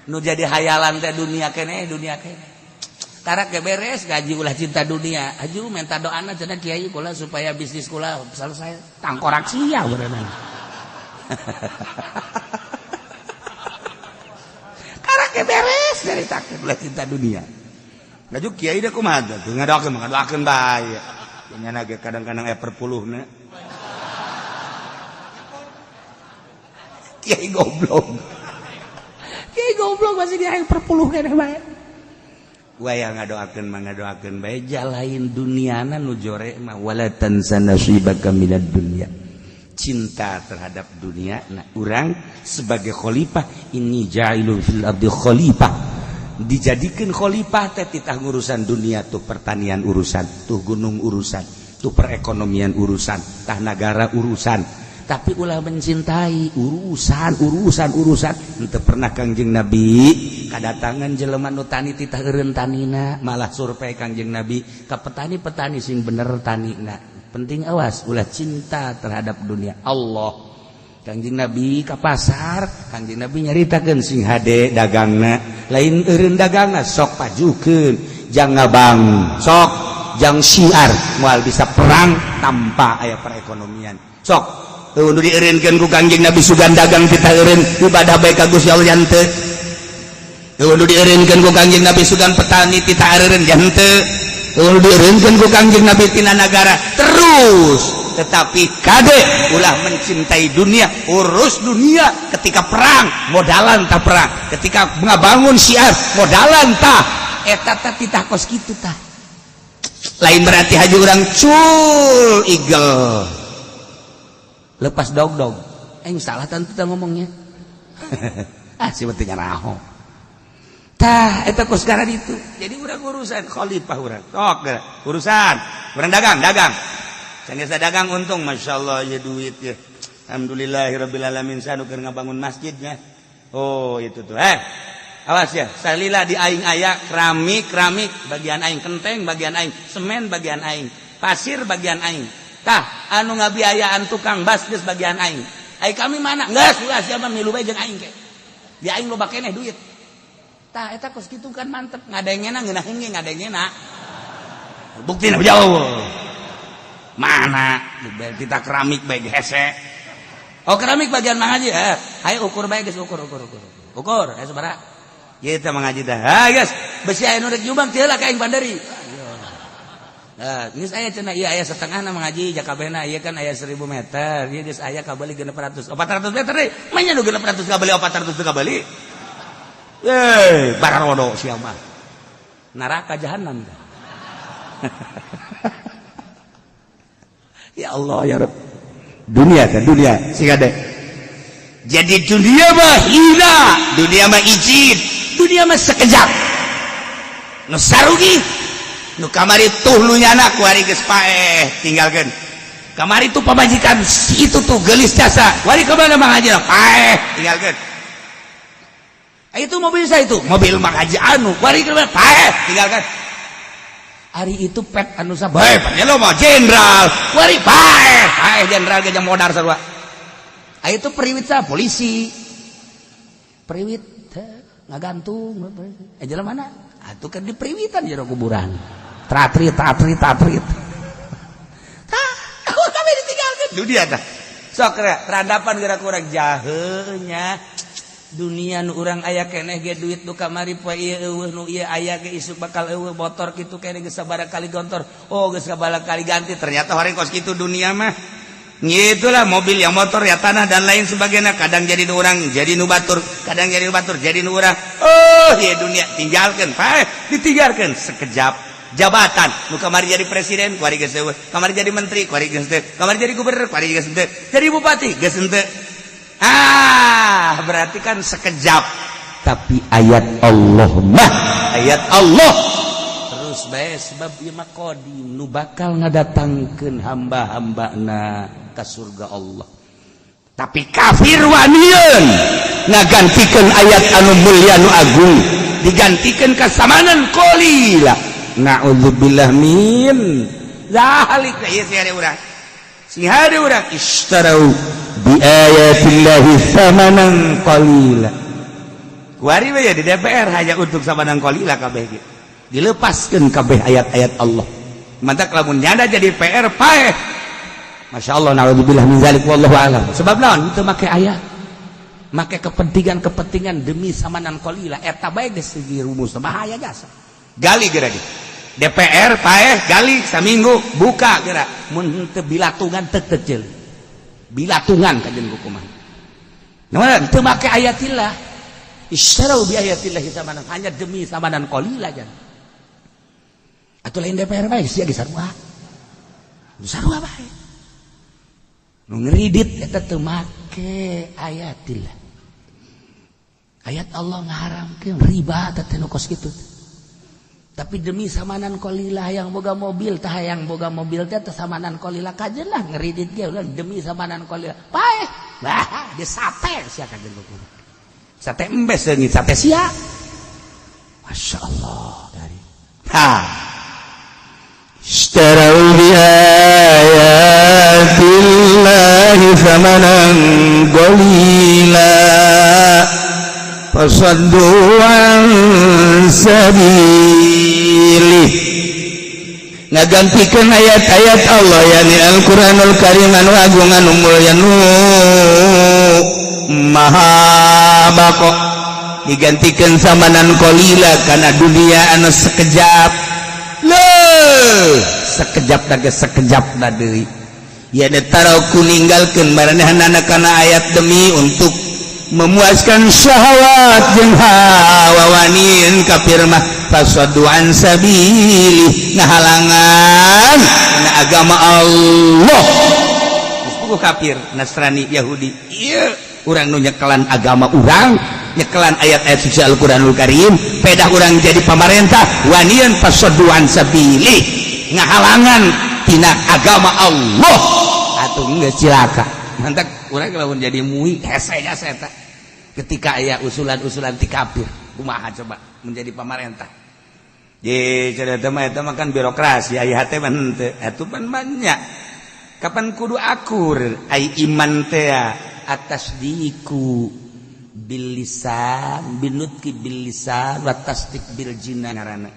nu jadi hayalan teh dunia keneh, dunia keneh. Karak ge beres gaji, ulah cinta dunia. Aju minta doana cenah kiai kula supaya bisnis kula selesai. Tangkorak sia berenang. Karak ge beres dari takut, ulah cinta dunia. Ngaju kiai deh kumaha tuh, ngadoakeun ngadoakeun bae. Nya ge kadang-kadang aya perpuluhna. Kiai goblok. Kiai goblok masih dia perpuluh keneh bae. Waya ngadoakeun mah ngadoakeun bae, lain duniana nu jore mah, wala tansa nasibaka minad dunya, cinta terhadap dunia. Nah, urang sebagai khalifah, ini ja'ilun fil ardi khalifah, dijadikan khalifah teh titah ngurusan dunia tuh, pertanian urusan tuh, gunung urusan tuh, perekonomian urusan tah, nagara urusan, tapi ulah mencintai urusan urusan urusan. Henteu pernah Kangjeng Nabi kadatangan jelema nu tani titah eureun tanina, malah survei Kangjeng Nabi ka petani-petani sing bener tanina. Penting, awas ulah cinta terhadap dunia. Allah, Kangjeng Nabi ka pasar, Kangjeng Nabi nyaritakeun sing hade dagangna, lain eureun dagangna, sok pajukeun jang ngabang, sok jang syiar, moal bisa perang tanpa aya perekonomian. Sok tuh nu dieureunkeun ku Kangjeng Nabi, sugan dagang kita eureun, ibadah bae ka Gusti Allah henteu. Tuh nu dieureunkeun ku Kangjeng Nabi, sugan petani tita eureun henteu. Tuh nu dieureunkeun ku Kangjeng Nabi tina nagara terus, tetapi kade ulah mencintai dunia. Urus dunia ketika perang modalan tah, perang ketika ngabangun syiar modalan tah, eta tah titah kos kitu tah. Lain berarti haji urang cul igel lepas dog dog, eh salah tentu kita ngomongnya. Ah, si pentingnya raho tah eta kos sekarang itu. Jadi urang urusan khalifah, urang sok urusan urang dagang, dagang sanggeus dagang untung, masya Allah ya, duit ya, alhamdulillahirabbil alamin, sanu keur ngabangun masjidnya. Oh, itu tuh, eh awas ya, salila di aing aya keramik, keramik bagian aing, kenteng bagian aing, semen bagian aing, pasir bagian aing. Tah anu ngabiayaan tukang bas geus bagian aing. Ai kami mana geus ulah, siapa milu bae jeung aing ke di aing loba keneh duit. Tah eta kos kitu kan mantep ngadengena, ngeunaheun ge ngadengena, buktina jauh mana kita keramik bae hese. Oh, keramik bagian Mang Haji, eh hayu ukur bae geus, ukur ukur ukur ukur, eh sabaraha ieu teh Mang Haji teh? Ha geus, besi aya nu rek nyumbang teu lah ka aing bandari. Nah, geus aya cenah ieu aya setengah na Mang Haji jakabehna, ieu kan aya 1000 meter, ieu geus aya kabeli 600. 400 meter deui. Manya nu 600 kabeli, 400 teu kabeli. Eh, bararodo sia mah. Neraka jahanam. Ya Allah ya Rabb. Dunia kan dunia sing ada. Jadi dunia mah hina, dunia mah izin, dunia mah sekejap. Nu sarugi nu kamari tuh nu nyana kuari geus paeh tinggalkeun. Kamari tuh pamajikan si itu tuh gelis jasa, wari kemana Mang Haji? Paeh tinggalkeun. Eh, itu mobil saya, itu mobil Mang Haji anu wari kemana? Paeh tinggalkan. Ari itu pet anu sabae lo mah jenderal wari paeh paeh, jenderal ge modar sarua. Ah, itu periwit sa polisi periwit ngagantung, eh jalan mana atuh kan di periwitan jero kuburan, tratrit tratrit tratrit. Tah kami ditinggalkan dunia tah. Sok radapan geura kurang jahenya dunia nu urang aya keneh ge, duit nu kamari poe ieu eueuh, nu ieu aya ge isuk bakal eueuh, motor kitu keneh geus sabaraha kali gontor, oh geus sabaraha kali ganti, ternyata horeng kos kitu dunia mah. Itulah mobil yang motor ya, tanah dan lain sebagainya, kadang jadi nu urang jadi nu batur, kadang jadi nu batur jadi nu urang. Oh iya, dunia tinggalkan, paeh ditinggalkan sekejap. Jabatan nu kamari jadi presiden, kuari geus euweuh. Kamari jadi menteri, kuari geus henteu. Kamari jadi gubernur, kuari geus henteu. Jadi bupati geus henteu. Ah, berarti kan sekejap. Tapi ayat Allah mah ayat Allah terus bae, sebab ieu mah qadim, nu bakal ngadatangkeun hamba-hambana ka surga Allah. Tapi kafir wanian ngagantikeun ayat anu mulia, nu agung, digantikan ka samanan qalila. Na'udzubillah min zalik. Ieu sih ada urang, sing hade urang, ishtarau bi ayatillahi samanan qalila. Kuari we di DPR hanya untuk samanan qalila, kabeh ge dilepaskeun kabeh ayat-ayat Allah. Mantak lamun nyada jadi PR paeh. Masya Allah, na'udzubillah min zalik, wallahu alam. Sebab naon? Itu make ayat, make kepentingan-kepentingan demi samanan qalila. Eta bae geus segi rumus bahaya jasa. Gali geura di DPR paeh, gali saminggu, buka geura. Mun teu bilatungan, teu kecil bilatungan kajen hukuman. Nah, teu make ayatillah. Istarau bi ayatillahi samanan, hanya demi samanan qalila jan. Atau lain DPR bae sia ge sarua. Sarua bae. Nu ngeridit eta teu make ayatillah. Ayat Allah ngaharamkeun riba teh nu kos kitu. Tapi demi samanan qalila, yang boga mobil tah, yang boga mobil teh teh samanan qalila, kajen lah ngeridit ge ulah demi samanan qalila. Paeh. Bah, di sate sia kajen kumaha. Sate embes seungit sate sia. Masya Allah dari. Ha. اشتروا بآيات الله ثمنا قليلا فصدوا عن سبيله. Ngagantikan ayat-ayat Allah, yakni Al-Qur'anul Karim anu agung, anu mulya, nu maha bako, digantikan samanan qalila karena dunia anu sekejap. Loh, sekejap lagi, sekejap deui ya. Taraku ninggalkeun maranehna kana ayat demi untuk memuaskan syahwat jeung hawa. Wanian kafir mah fasaddu an sabili, ngahalangan na agama Allah. Geus kafir Nasrani Yahudi ieu, urang nu nyekelan agama urang, nyekelan ayat-ayat suci Al-Qur'anul Karim, pedah urang jadi pamarentah, wanian fasaddu an sabili, ngahalangan tina agama Allah. Atuh geus cilaka. Mantak urang lamun jadi MUI hese jasa eta ketika aya usulan-usulan ti kafir. Kumaha coba menjadi pamarentah? Ye, cenah mah eta mah kan birokrasi, aya hate mah henteu. Atuh pan banyak. Kapan kudu akur ai iman teh? At-tasdiku bil lisan, binutqi bil lisan wa tasdik bil jinan ngaranna.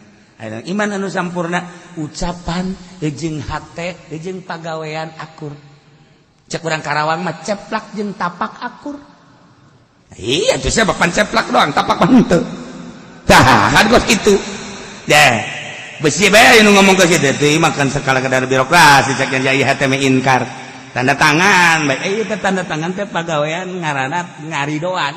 Iman anu sampurna ucapan jeung hate jeung pagawean akur. Cek urang Karawang mah, ceplak jeung tapak akur. Iya tuh, saya bapan ceplak doang, tapak mah henteu. Tah kan kos itu deh, besi bae nu ngomong ke situ teh makan sekala kadar birokrasi. Cek yang jaya hate inkar tanda tangan bae. Eh, teh tanda tangan teh pagawean ngaranna ngaridoan.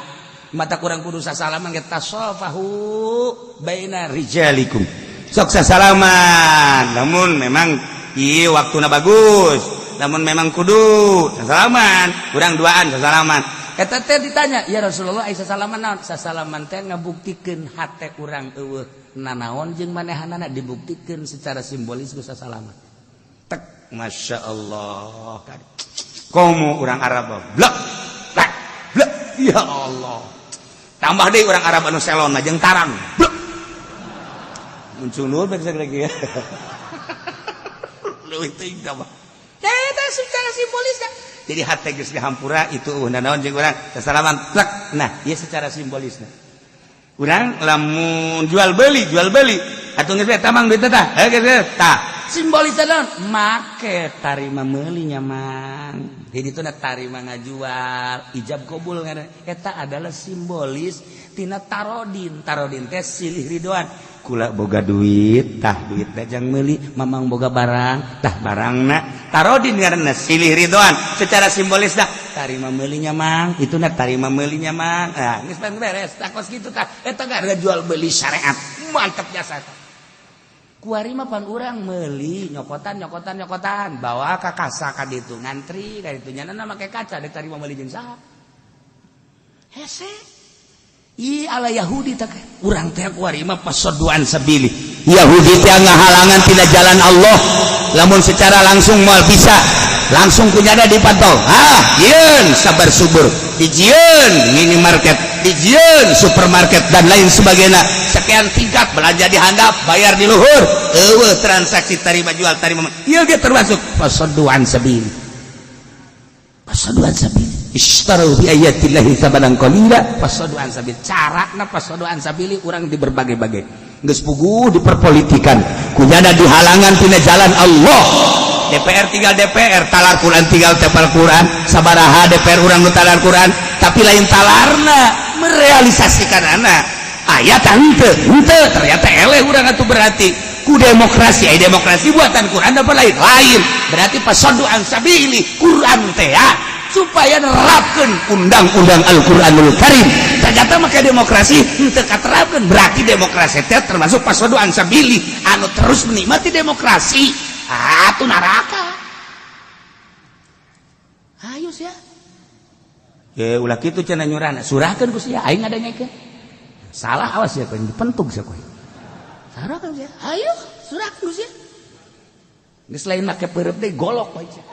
Mata kurang kudu sasalaman ge, tasofahu baina rijalikum, sok sasalaman. Namun memang iya waktuna bagus, namun memang kudu sasalaman, kurang duaan sasalaman. Eta teh ditanya, "Ya Rasulullah, ai sasalaman naon?" Sasalaman teh ngabuktikeun hate urang euweuh nanaon jeung manehanana, dibuktikeun secara simbolis ku sasalaman. Tek, Masya Allah, komo urang Arab blek blek blek. Ya Allah, tambah deh orang Arab anu selon jeung tarang blek muncul nur bae lagi ya. Leuwih teuing tambah eta secara simbolis. Jadi hate geus dihampura itu euweuh nanaon jeung urang sasalaman plek. Nah, ieu secara simbolisna urang lamun jual beli, jual beli atuh geus tamang duit tah, heuh geus tah. Simbolis naon? Make tarima meulinya mang, jadi itu tarima ngajual, ijab kabul ngaranna. Eta adalah simbolis tina tarodin. Tarodin teh silih ridoan. Kula boga duit, tah duit jang meuli. Mamang boga barang, tah barangna. Tarodin ngaranna silih ridoan secara simbolis dah. Tarima meulinya mang, itu na tarima meulinya mang. Nah, geus beres tah, kos kitu tah. Eta ada jual beli syariat, mantap jasa. Kuari mah pan urang meuli nyokotan, nyokotan, nyokotan, bawa ka kasa ka ditu, ngantri ka ditu, nyana make kaca dek tarima meuli jeung saha. Hese. Ih, ala Yahudi tak urang teh kuari mah فصدوا عن سبيل. Yahudi teh ngahalangan tina jalan Allah. Lamun secara langsung moal bisa, langsung kunyada dipantau. Ah, jieun sabar subur, dijieun minimarket, dijieun supermarket, dan lain sebagainya. Sekian tingkat, belanja di handap, bayar di luhur, eueuh transaksi tarima jual, tarima. Ieu ge termasuk فصدوا عن سبيل. فصدوا عن سبيل. اشتروا بآيات الله ثمنا قليلا فصدوا عن سبيل. Carana فصدوا عن سبيل urang di berbagai-bagai. Geus puguh diperpolitikan, kunyana dihalangan tina jalan Allah. DPR tinggal DPR, talar Quran tinggal talar Quran. Sabaraha DPR urang nu talar Quran, tapi lain talarna, merealisasikan anak ayat henteu henteu. Ternyata eleh urang atuh. Berarti ku demokrasi, ay demokrasi buatan Quran apa lain? Lain. Berarti فصدوا عن سبيل Quran teh ya, supaya nerapkeun undang-undang Al-Qur'anul Karim. Ternyata make demokrasi henteu katerapkeun. Berarti demokrasi teh termasuk فصدوا عن سبيل. Anu terus menikmati demokrasi atuh neraka. Ayo sia. Ya ulah kitu cenah nyurana. Surahkeun ku sia, aing ngadengekeun. Salah, awas ya, kowe dipentuk sia kowe. Surahkeun sia. Ayo, surahkeun ku sia. Geus lain make peureub deui, golok kowe sia.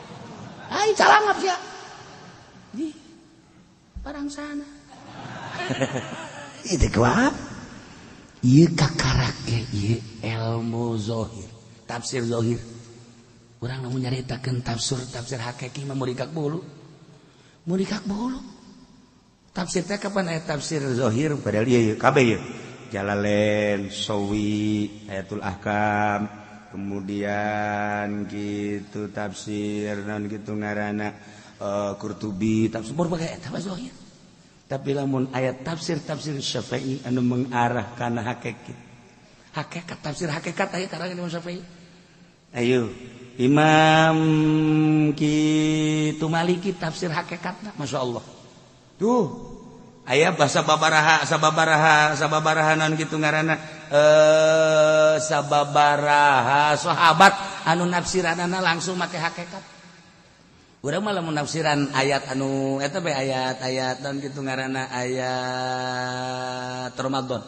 Ayo calangap sia. Di parang sana. Itu kuat. Ieu kakarak ge ieu ilmu zohir, tafsir zohir. Urang nu nyaritakeun tafsir tafsir hakiki mah murikak bulu. Murikak bulu. Tafsir teh kapan aya tafsir zohir? Padahal ieu kabeh ieu. Jalalain, Sawi, Ayatul Ahkam, kemudian gitu tafsir non gitu ngaranna Qurtubi, tafsir berbagai eta mah zohir. Tapi lamun ayat tafsir tafsir Syafi'i anu mengarah kana hakikat. Hakikat, tafsir hakikat aya karangan Imam Syafi'i. Ayo Imam kitu Maliki, tafsir hakikatna Masya Allah. Tuh aya bahasa babaraha, sababaraha sababaraha non gitu ngaranna sababaraha sahabat anu nafsiranana langsung make hakikat. Urang mah lamun nafsiran ayat anu eta be ayat-ayat dan gitu ngaranna ayat Ramadan.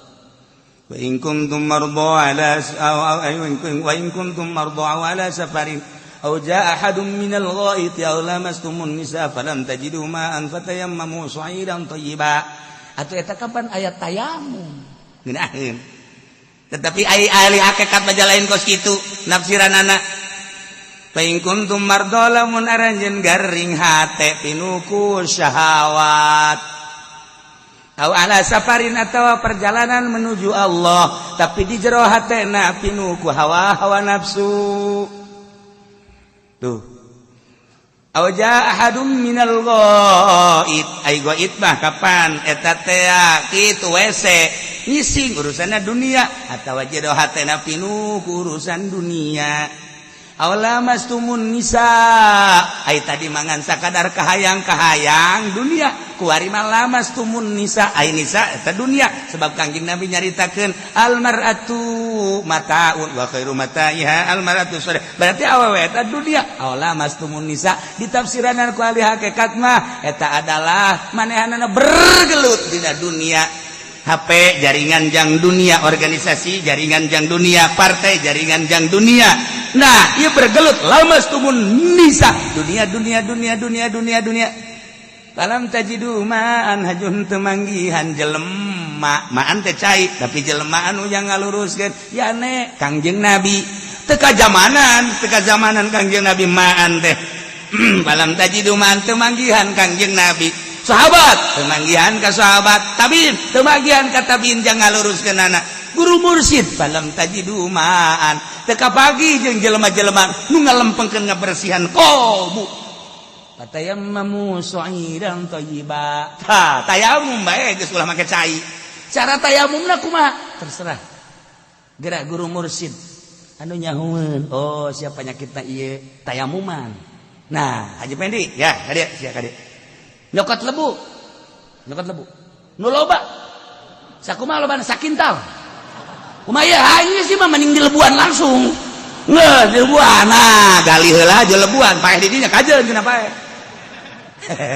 وإن كنتم مرضى على أو وإن كنتم مرضى أو على سفر أو جاء أحد من الغائط أو لامستم النساء فلم تجدوا ماء فتيمموا صعيدا طيبا. Atuh eta kapan ayat tayamum? Ngeunaheun, tetapi ai ahli hakikat mah lain kos kitu nafsiranana. فإن كنتم مرضى, lamun aranjeun garing hate pinuku syahwat, أو على سفر atau perjalanan menuju Allah, tapi di jero hatena pinuku hawa hawa nafsu tuh, أو جاء أحد من الغائط, ai ghaid mah kapan eta teh kitu WC ngising, urusanna dunia, atawa jero hatena pinuku urusan dunia, أو لامستم النساء, ai tadi mangan sakadar kahayang-kahayang dunia, kuari mah لامستم النساء, ai nisa eta dunia, sebab Kangjeng Nabi nyaritakeun المرأة متاع وخير متاعها المرأة الصالحة. Berarti awewe eta dunia. أو لامستم النساء ditafsiran ku ahli hakikat mah eta adalah manehanana bergelut dina dunia, HP jaringan jang dunia, organisasi jaringan jang dunia, partai jaringan jang dunia. Nah, ia bergelut لامستم النساء, dunia, dunia, dunia, dunia, dunia, dunia. فلم تجدوا ماء, hajun temanggihan jelema, ماء teh cai, tapi jelema anu yang ngaluruskeun ya ne Kangjeng Nabi teka zamanan, teka zamanan Kangjeng Nabi ماء teh. فلم تجدوا ماء, temanggihan Kangjeng Nabi, sahabat temanggihan ka sahabat, tabiin temanggihan ka tabiin jangan ngaluruskeun anak guru mursyid. فلم تجدوا ماء, teka pagi jeung jelema-jelema nu ngalempengkeun ngabersihan qalbu, فتيمموا صعيدا طيبا. Tah, tayamum bae geus ulah make cai. Cara tayamumna kumaha terserah gerak guru mursyid anu nyahueun, oh siapa penyakitna ieu, tayamuman. Nah, Haji Pendi ya, kadieu sia, kadieu. Nyokot lebu, nyokot lebu nu loba sakumaha lobana, sakintal. Kumaha aing sih mah mending dilebuan langsung. Nggak, dilebuan. Nah, gali heula aja lebuan, paeh di dinya kajeun cenah paeh.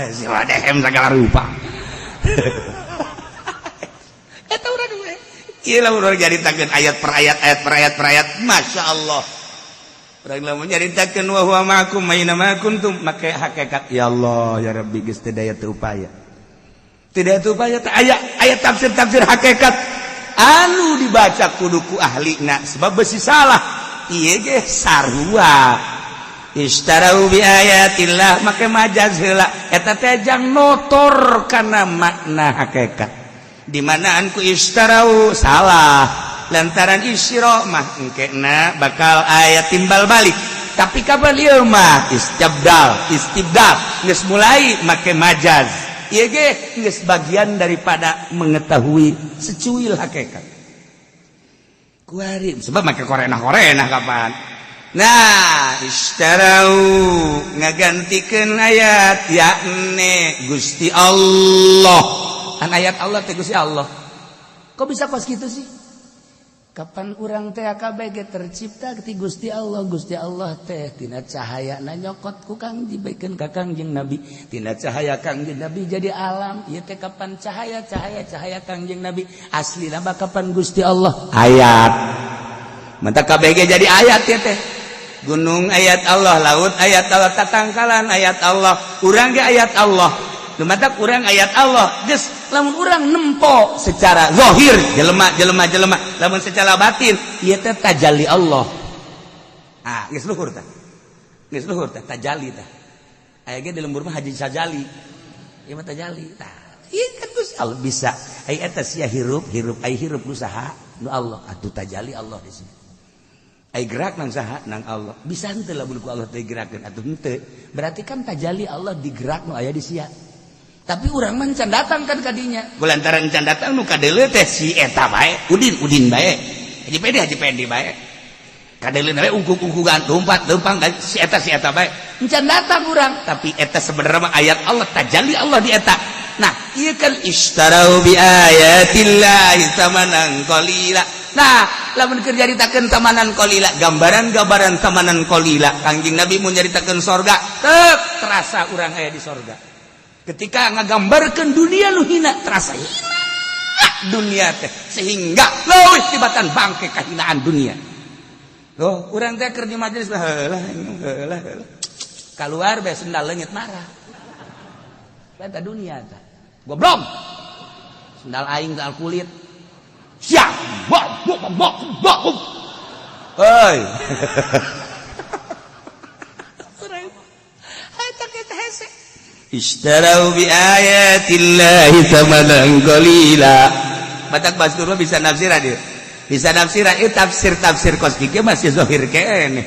Si wadehem segala rupa. Eta urang we. Ieu lamun urang nyaritakeun ayat per ayat, ayat per ayat per ayat, Masya Allah. Urang lamun nyaritakeun wa huwa ma'akum aina ma kuntum, make hakikat ya Allah ya Rabbi geus teu daya teu upaya. Tidak teu upaya teh aya ayat tafsir-tafsir hakikat anu dibaca kudu ku ahlina sebab besi salah. Ieu ge sarua. Ishtarau bi ayatillah make majaz heula eta teh jang notor kana makna hakikat. Di manaan ku ishtarau salah lantaran isyra mah engkena bakal aya timbal balik. Tapi kapan ieu mah istibdal, istibdal geus mulai make majaz. Ieu ge geus bagian daripada mengetahui secuil hakikat. Kuari sebab make korenah-korenah kapan. Nah, ishtarau ngagantikeun ayat yakni Gusti Allah. An ayat Allah teh Gusti Allah. Kok bisa pas gitu sih? Kapan urang teh KBG tercipta ti Gusti Allah, Gusti Allah teh tina cahaya na nyokot ku Kang dibaikeun ka Kangjeng Nabi. Tina cahaya Kangjeng Nabi jadi alam. Ieu teh kapan cahaya cahaya cahaya Kangjeng Nabi aslina mah kapan Gusti Allah ayat. Mantap KBG jadi ayat ya teh. Gunung ayat Allah, laut ayat Allah, tatangkalan ayat Allah, urang ge ayat Allah. Lumatak urang ayat Allah. Geus lamun urang nempo secara zahir jelema jelema jelema, lamun secara batin ieu teh tajalli Allah. Ah, geus luhur tah. Geus luhur tah tajalli tah. Aya ge di lembur mah Haji Sajali. Ieu mah tajalli tah. Ieu kan Gusti Allah bisa. Aya eta sia hirup, hirup ai hirup nu saha? Nu Allah. Atuh tajalli Allah di sini. Ai gerak nang saha? Nang Allah. Bisa henteu lamun ku Allah teh gerakeun atuh henteu. Berarti kan tajalli Allah digerak nu aya di sia. Tapi urang mah can datang kan kadinya. Kulantaran can datang nu kadeuleu teh si eta bae, Udin Udin bae. Haji Pedi Haji Pedi bae. Kadeuleu bae ungkuk-ungkukan lompat lempang si eta bae. Can datang urang, tapi eta sebenarnya mah ayat Allah, tajalli Allah di eta. Nah, ieu kan ishtarau bi ayatillahi samanan qalila. Nah, lamun keur nyaritakeun tamanan qalila, gambaran-gambaran tamanan qalila, Kangjeng Nabi mun nyaritakeun sorga, teu terasa urang aya di sorga. Ketika ngagambarkeun dunia nu hina, terasa hina dunia teh sehingga leuwih tibatan bangke kahinaan dunia. Loh, urang teh keur di majelis heula heula heula. Kaluar bae sendal leungit marah. Eta dunia teh. Goblok. Sendal aing sendal kulit. Siap. Bok bok bok bok. Hei. Eta kita hese. Ishtarau bi ayatillahi thamanan qalila. Batak Bastur mah bisa nafsiran dia. Bisa nafsiran itu tafsir-tafsir kos kieu masih zahir keneh.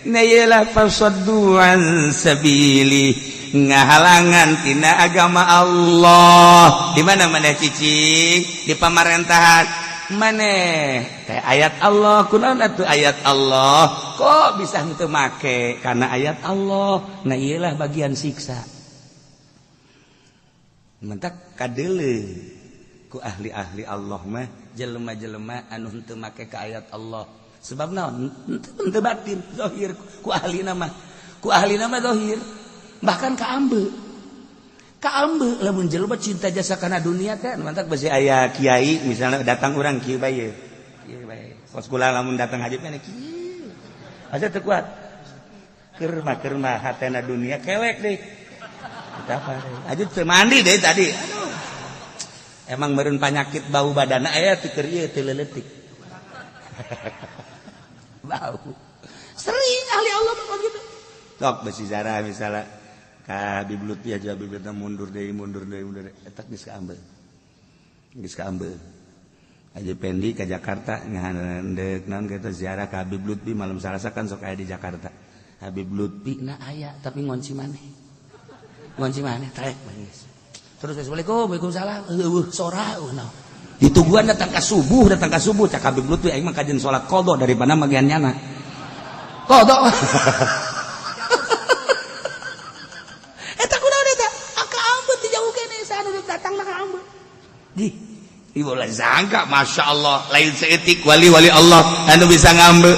Nah iyalah fasaddu an sabili ngahalangan tina agama Allah. Di mana mana cicing di pamarentahan maneh teh ayat Allah kunaon atuh ayat Allah kok bisa henteu make karena ayat Allah. Nah iyalah bagian siksa. Mentak kadeuleu ku ahli-ahli Allah mah jelema-jelema anu henteu make ka ayat Allah. Sebab naon? Henteu batin zahir ku ahli nama. Ku ahli nama zahir. Bahkan ka ambe. Ka ambe lamun jelema cinta jasa kana dunia teh mantak besi aya kiai misalnya datang urang kieu bae. Kieu bae. Kos kula lamun datang haji mah kieu. Aja teu kuat. Keur mah hatena dunia kelek deui. Kita apa? Aja teu mandi deh tadi. Aduh. Emang meureun panyakit bau badana aya teu keur ieu teu leuletik. Bau. Sering ahli Allah mah gitu. Sok besi zarah misalnya ka Habib Lutfi aja Habib Lutfi mundur deui mundur deui mundur deui eta geus kaambeul. Geus kaambeul. Haji Pendi ke Jakarta ngahandeuk naon kitu ziarah ka Habib Lutfi malam Salasa kan sok aya di Jakarta. Habib Lutfi na aya tapi ngonci maneh. Ngonci maneh trek geus. Terus assalamualaikum waalaikumsalam eueuh sora eueuh naon. Ditungguan datang ka subuh cak Habib Lutfi aing mah kajen salat qadha daripada magian nyana. Qadha. Eta kunaon eta? Aka ambeut ti jauh keneh saha nu datang ka ambeut. Di Ibu lah sangka, masya Allah, lain seetik wali-wali Allah anu bisa ngambil.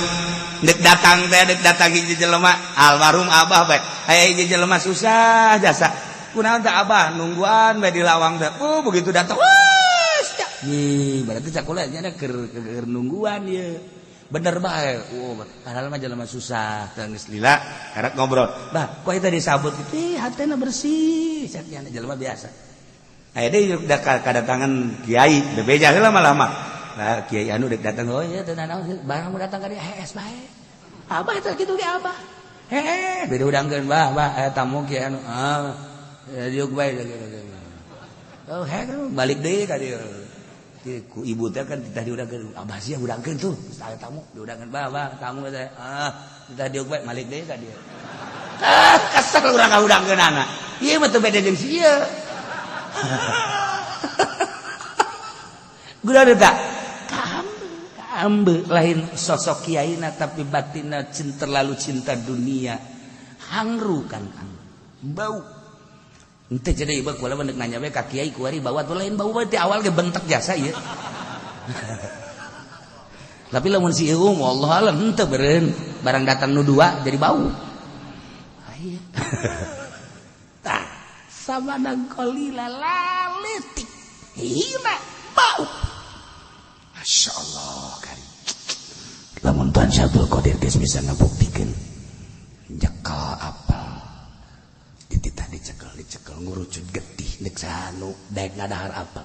Dek datang teh, dek datang hiji jelema, almarhum abah bae. Aya hiji jelema susah jasa. Kunaon teh abah nungguan bae di lawang teh. Oh, begitu datang, wah, nih, berarti cakula nya keur keur nungguan ye. Bener bae. Oh, padahal mah jelema susah, teh geus lila, karek ngobrol. Bah, kok eta disabut kitu? Ih, hatena bersih, cak nya jelema biasa. Aya deui kedatangan kiai, bebeja heula lama-lama. Nah, kiai anu dek datang, oh iya teu naon, barang mau datang ka dieu hees bae. Abah eta kitu ge abah. Heeh, beda udangkeun bah, bah aya tamu kiai anu. Ah, ya diuk bae. Oh, heh balik deui ka dieu. Ku ibu teh kan titah diudangkeun, abah sia udangkeun tuh, geus aya tamu diudangkeun bah, bah tamu teh. Ah, titah diuk bae balik deui ka dieu. Ah, kesel urang ngaudangkeun anak. Ieu mah teu beda jeung si ieu. Guna tak? Kaambe, lain sosok kiaina tapi batinna cinta, terlalu cinta dunia. Hangru kan kang. Bau. Ente jadi ieu kula mah nanya we ka kiai kuari bawa tuh lain bau bae ti awal ge bentek jasa ieu. Tapi lamun si ieu wallahu alam henteu beureun barang datang nu dua jadi bau. Aya. Tah, samanan qalila laletik. Hina bau. Masya Allah kari. Lamun Tuhan Syabdul Qadir geus bisa ngabuktikeun nyekel apel dititah dicekel dicekel ngurucut getih nek sanu daek ngadahar apel.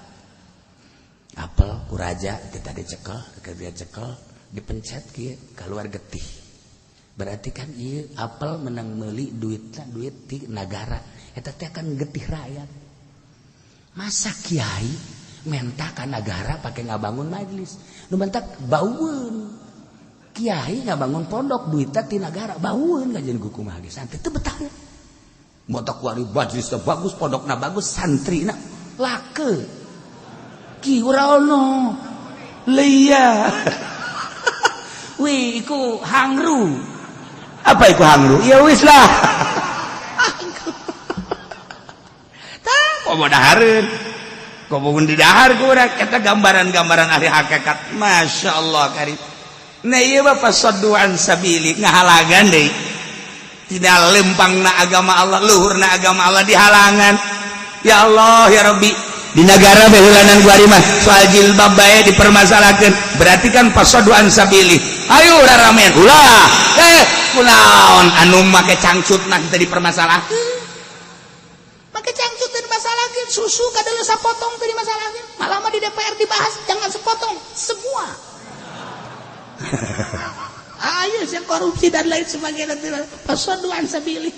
Apel ku raja dititah dicekel, dia cekel dipencet kieu keluar getih. Berarti kan ieu apel menang meuli duitna duit ti nagara. Eta teh kan getih rakyat. Masa kiai menta ka nagara pakai ngabangun majelis. Nu mentak baueun. Kiai ngabangun pondok duitna ti nagara baueun kajian ku kumaha ge santri teu betah. Motok kuari majelis bagus, pondokna bagus, santrina lake. Ki ora ono. Leia. Wih, iku hangru. Apa iku hangru? Ya wis lah. Tah, komo dahareun. Komo di dahar ku urang eta gambaran-gambaran ahli hakikat. Masya Allah kari. Nah ieu mah fasaddu an sabili ngahalagan deui. Tidak lempangna agama Allah, luhurna agama Allah dihalangan. Ya Allah ya Rabbi, di negara beulanan kuari mah soal jilbab bae dipermasalahkeun. Berarti kan fasaddu an sabili. Ayo raramean ulah. Kunaon anu make cangcut nah teu dipermasalahkeun. Make cangcut teu dimasalahkeun, susu kadeuleum sapotong teu dimasalahkeun. Malah mah di DPR dibahas jangan sepotong, semua. Ayo sih korupsi dan lain sebagainya fasaddu an sabili.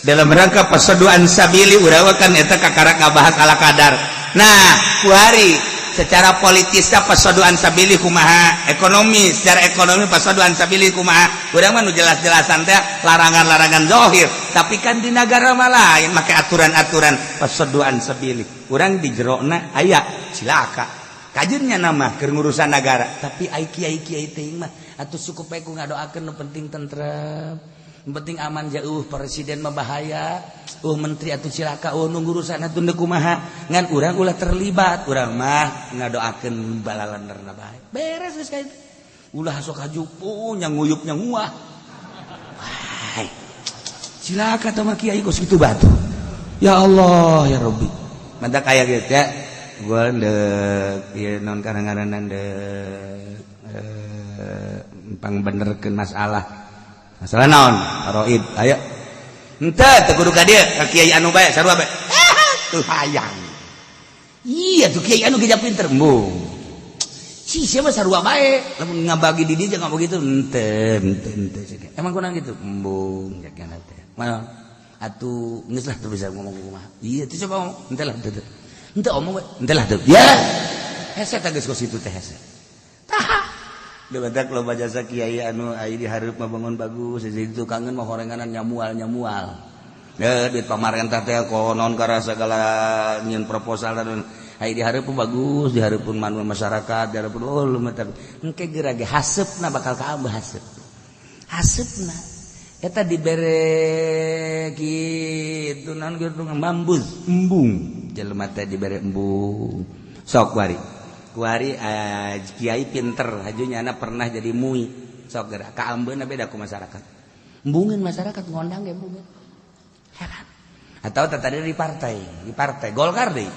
Dalam rangka fasaddu an sabili urang kan eta kakara ngabahas ala kadar. Nah, kuari secara politisnya fasaddu an sabili kumaha, ekonomi secara ekonomi fasaddu an sabili kumaha. Urang mah nu jelas-jelasan teh larangan-larangan zahir, tapi kan di negara mah lain make aturan-aturan fasaddu an sabili. Urang di jerona aya cilaka. Kajennya nama keur ngurusan negara, tapi ai kiai-kiai teuing mah atuh cukup bae ku ngadoakeun nu penting tentrem, nu penting aman jauh presiden mah bahaya, menteri atuh cilaka, nu ngurusan atuh deuk kumaha, ngan urang ulah terlibat, urang mah ngadoakeun balalanderna bae. Beres geus ka itu. Ulah sok hajupu nya nguyup nya nguah. Wah. Cilaka teh mah kiai kos kitu batu. Ya Allah ya Rabbi. Mantak aya gitu ya. Gua ndek ieu non kadang-kadang ndek pangbenerkeun masalah. Masalah naon? Faraid. Ayo. Henteu teu kudu ka dieu, ka kiai anu bae sarua bae. Tuh hayang. Iya tuh kiai anu geus pinter. Embung. Si siapa sarua bae. Lamun ngabagi di dieu jangan begitu. Henteu, henteu, henteu. Emang kunaon gitu? Embung cek teh. Mana? Atuh geus lah teu bisa ngomong kumaha. Iya tuh coba ngomong. Henteu lah henteu. Henteu omong we. Henteu lah teu. Ya. Hese teh geus kos kitu teh hese. Tah. Debatak loba jasa kiai anu ai di hareup mah bangun bagus, di tukangeun mah horenganan nyamual-nyamual. Ya duit pamarentah teh konon karena segala nyieun proposal dan ai di hareup bagus, di hareupeun manu masyarakat, di hareupeun oh lumayan. Engke geura ge haseupna bakal kaambeuh haseup. Haseupna eta dibere kitu naon kitu mambuz, embung. Jelema teh dibere embung. Sok kuari. Kuari kiai pinter, hajunya anak pernah jadi mui. Sok gerak kaambeuna beda ku masyarakat. Embungeun masyarakat ngondang ge embungeun. Heran. Atau tadi di partai Golkar deui.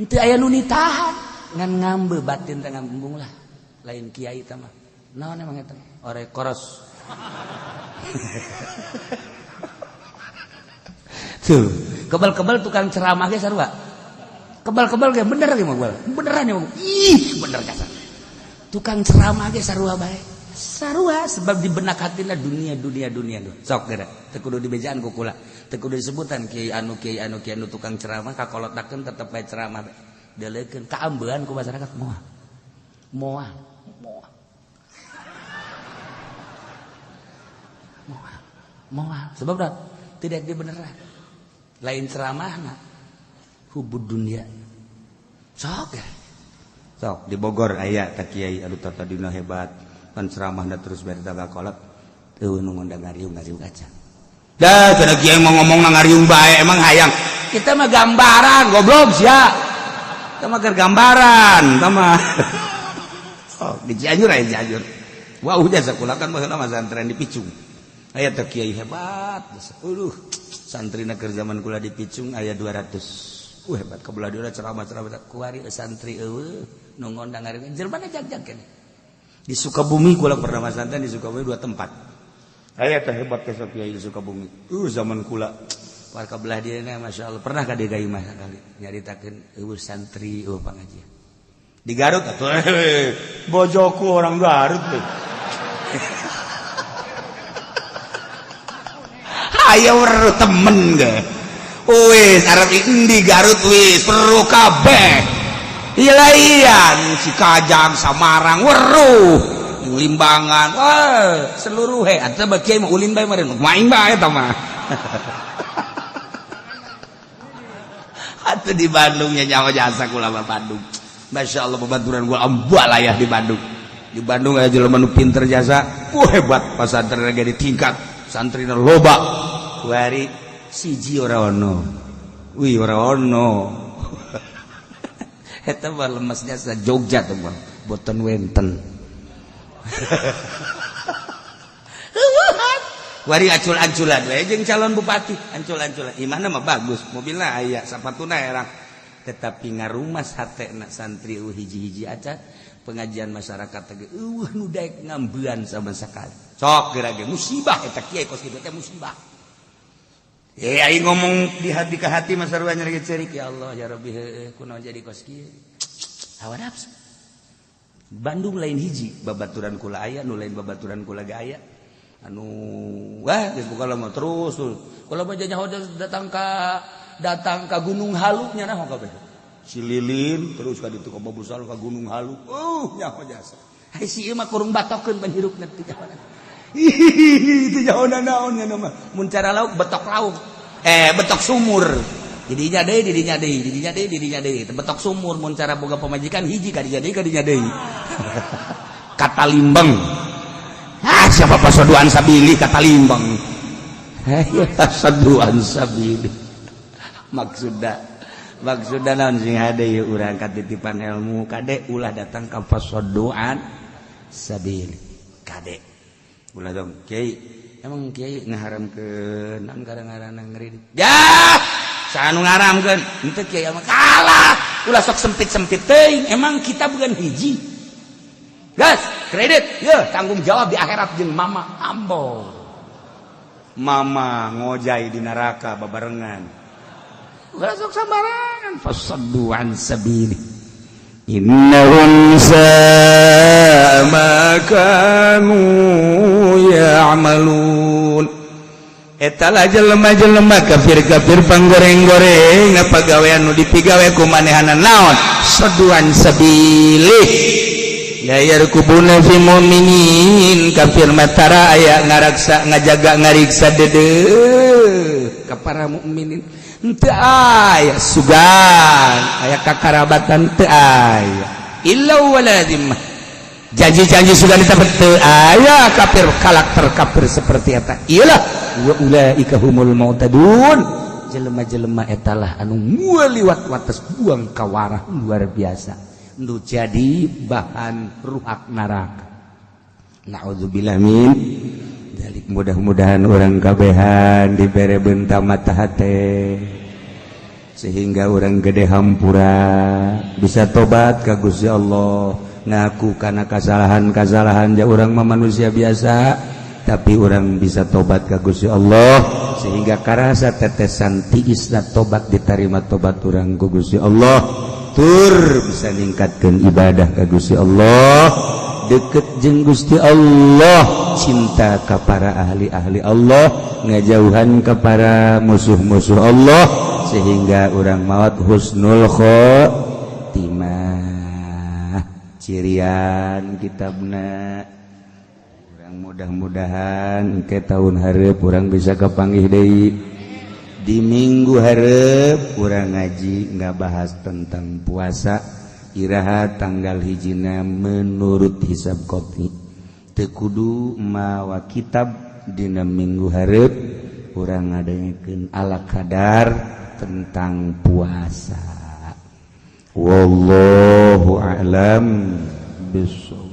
Henteu aya nu nitahan, ngan ngambe batin teh ngambung lah. Lain kiai teh mah. Naon emang eta? Ore koros. Tuh, kebal-kebal tukang ceramah ge sarua. Kebal-kebal ge bener ge mah beneran ya mah. Ih, bener kasar. Tukang ceramah ge sarua bae. Sarua sebab di benak hatina dunia dunia dunia duh. Sok geura, teu kudu dibejaan ku kula. Teu kudu disebutan kiai anu kiai anu kiai anu tukang ceramah kakolotakeun tetep bae ceramah bae. Deleukeun kaambean ku masyarakat moal. Moal, moal. Moal. Moal. Sebab dah tidak dibeneran. Lain ceramahna hubud dunia. Sok ya. Sok di Bogor aya ta kiai anu tadina hebat kan ceramahna terus bari tagakolot eueuh nu ngondang ngariung-ngariung aja. Dah cenah kiai mau ngomong ngariung bae emang hayang. Kita mah gambaran goblok sia. Kita mah keur gambaran, kita mah. Sok di Cianjur aya Cianjur. Wah udah sakola kan baheula mah santren di Picung. Aya teh kiai hebat. Aduh, santrina keur zaman kula di Picung aya 200. Hebat kebelah dia ceramah-ceramah kuari santri eueuh nu ngondang ngariung jelema jag-jag keneh. Di Sukabumi kula pernah masantren di Sukabumi dua tempat. Aya teh hebat teh kiai di Sukabumi. Zaman kula warga belah dia masyaallah pernah ka dieu mah sakali nyaritakeun eueuh santri eueuh pangajian. Di Garut atuh bojoku orang Garut teh. Ayo weruh temen ge. Wis arep endi Garut wis perlu kabeh. Ilaian si Kajang Samarang weruh Limbangan wah seluruh he atuh mah kiai mah ulin bae meureun maing bae eta mah. Atuh di Bandung nya nyawa jasa kula mah Bandung. Masyaallah babaturan gua ambalayah di Bandung. Di Bandung aya jelema nu pinter jasa. Wah hebat pasantren ge ditingkat. Santrina loba. Kuari siji ora ono. Wih ora ono. Eta mah lemesnya sa Jogja tuh mah, boten wenten. Kuari acul-aculan we jeung calon bupati, ancul-anculan. Imahna mah bagus, mobilna aya, sapatuna erang. Tetapi ngarumas hatena santri eueuh hiji-hiji acan pengajian masyarakat teh eueuh nu daek ngambean sama sekali. Sok geura ge musibah eta kiai kos kitu teh musibah. Aing ngomong di hati ke hati mah sarua nyeri cerik ya Allah ya Rabbi heueuh kunaon jadi kos kieu. Hawa nafsu. Bandung lain hiji babaturan kula aya nu lain babaturan kula ge aya. Anu wah geus buka mah terus tuh. Kula mah nyaho datang ka Gunung Halu nya naon kabeh. Si Lilin terus ka ditu ka Babusal ka Gunung Halu. Nyaho jasa. Hai si ieu mah kurung batokeun ban hirupna teh nyaho. Itu jauh naon nya mah. Mun cara lauk betok lauk. Betok sumur. Didinya deui, didinya deui, didinya deui, didinya deui. Betok sumur mun cara boga pamajikan hiji ka dinya deui, ka dinya deui. Kata limbeng. Ah, siapa pasoduan sabili kata limbeng. Ya pasoduan sabili. Maksudna naon sing hade ieu urang katitipan ilmu kade ulah datang ka pasoduan sabili. Kade. Ulah dong kiai emang kiai ngaharamkeun naon gara-garana ngridit. Yah, saha nu ngaharamkeun? Henteu kiai mah kalah. Ulah sok sempit-sempit teuing, emang kita bukan hiji. Gas, kredit, yeuh tanggung jawab di akhirat jeung mama ambo. Mama ngojai di neraka babarengan. Ulah sok sambarangan fasaddu an sabili. Innahum sa'a ma kanu ya'malun. Eta lah jelema-jelema kafir-kafir panggoreng-goreng pagawean nu dipigawe ku manehana naon saduan sabili la yarkubuna fi mu'minin kafir matara aya ngaraksa ngajaga ngariksa deudeuh ka para mukminin. Henteu aya sugan aya kakarabatan teu aya illa wala zimmah janji-janji sudah ditepet teu aya kafir karakter kafir seperti eta iyalah wa ulaika humul mu'tadun. Jelema-jelema etalah anu liwat wates buang kawarah luar biasa, nu jadi bahan ruhak neraka. Naudzubillah min dzalik. Mudah-mudahan urang kabehan dibere benta mata hate sehingga urang gede hampura, bisa tobat ka Gusti Allah, ngaku karena kesalahan-kesalahan. Ja urang mah manusia biasa, tapi urang bisa tobat ka Gusti Allah sehingga karasa tetesan tiisna tobat, diterima tobat urang ku Gusti Allah, tur bisa ningkatkan ibadah ka Gusti Allah, deket jeung Gusti Allah, cinta ka para ahli-ahli Allah, ngajauhan ke para musuh-musuh Allah, sehingga urang maut husnul khotimah. Cirian kitabna urang, mudah-mudahan ke tahun hareup urang bisa kepanggih deui. Di minggu hareup urang ngaji nggak bahas tentang puasa. Iraha tanggal hijina menurut hisab kopi? Teu kudu mawa kitab. Dina minggu hareup urang ngadengekeun ala kadar tentang puasa. Wallahu a'lam bissawab.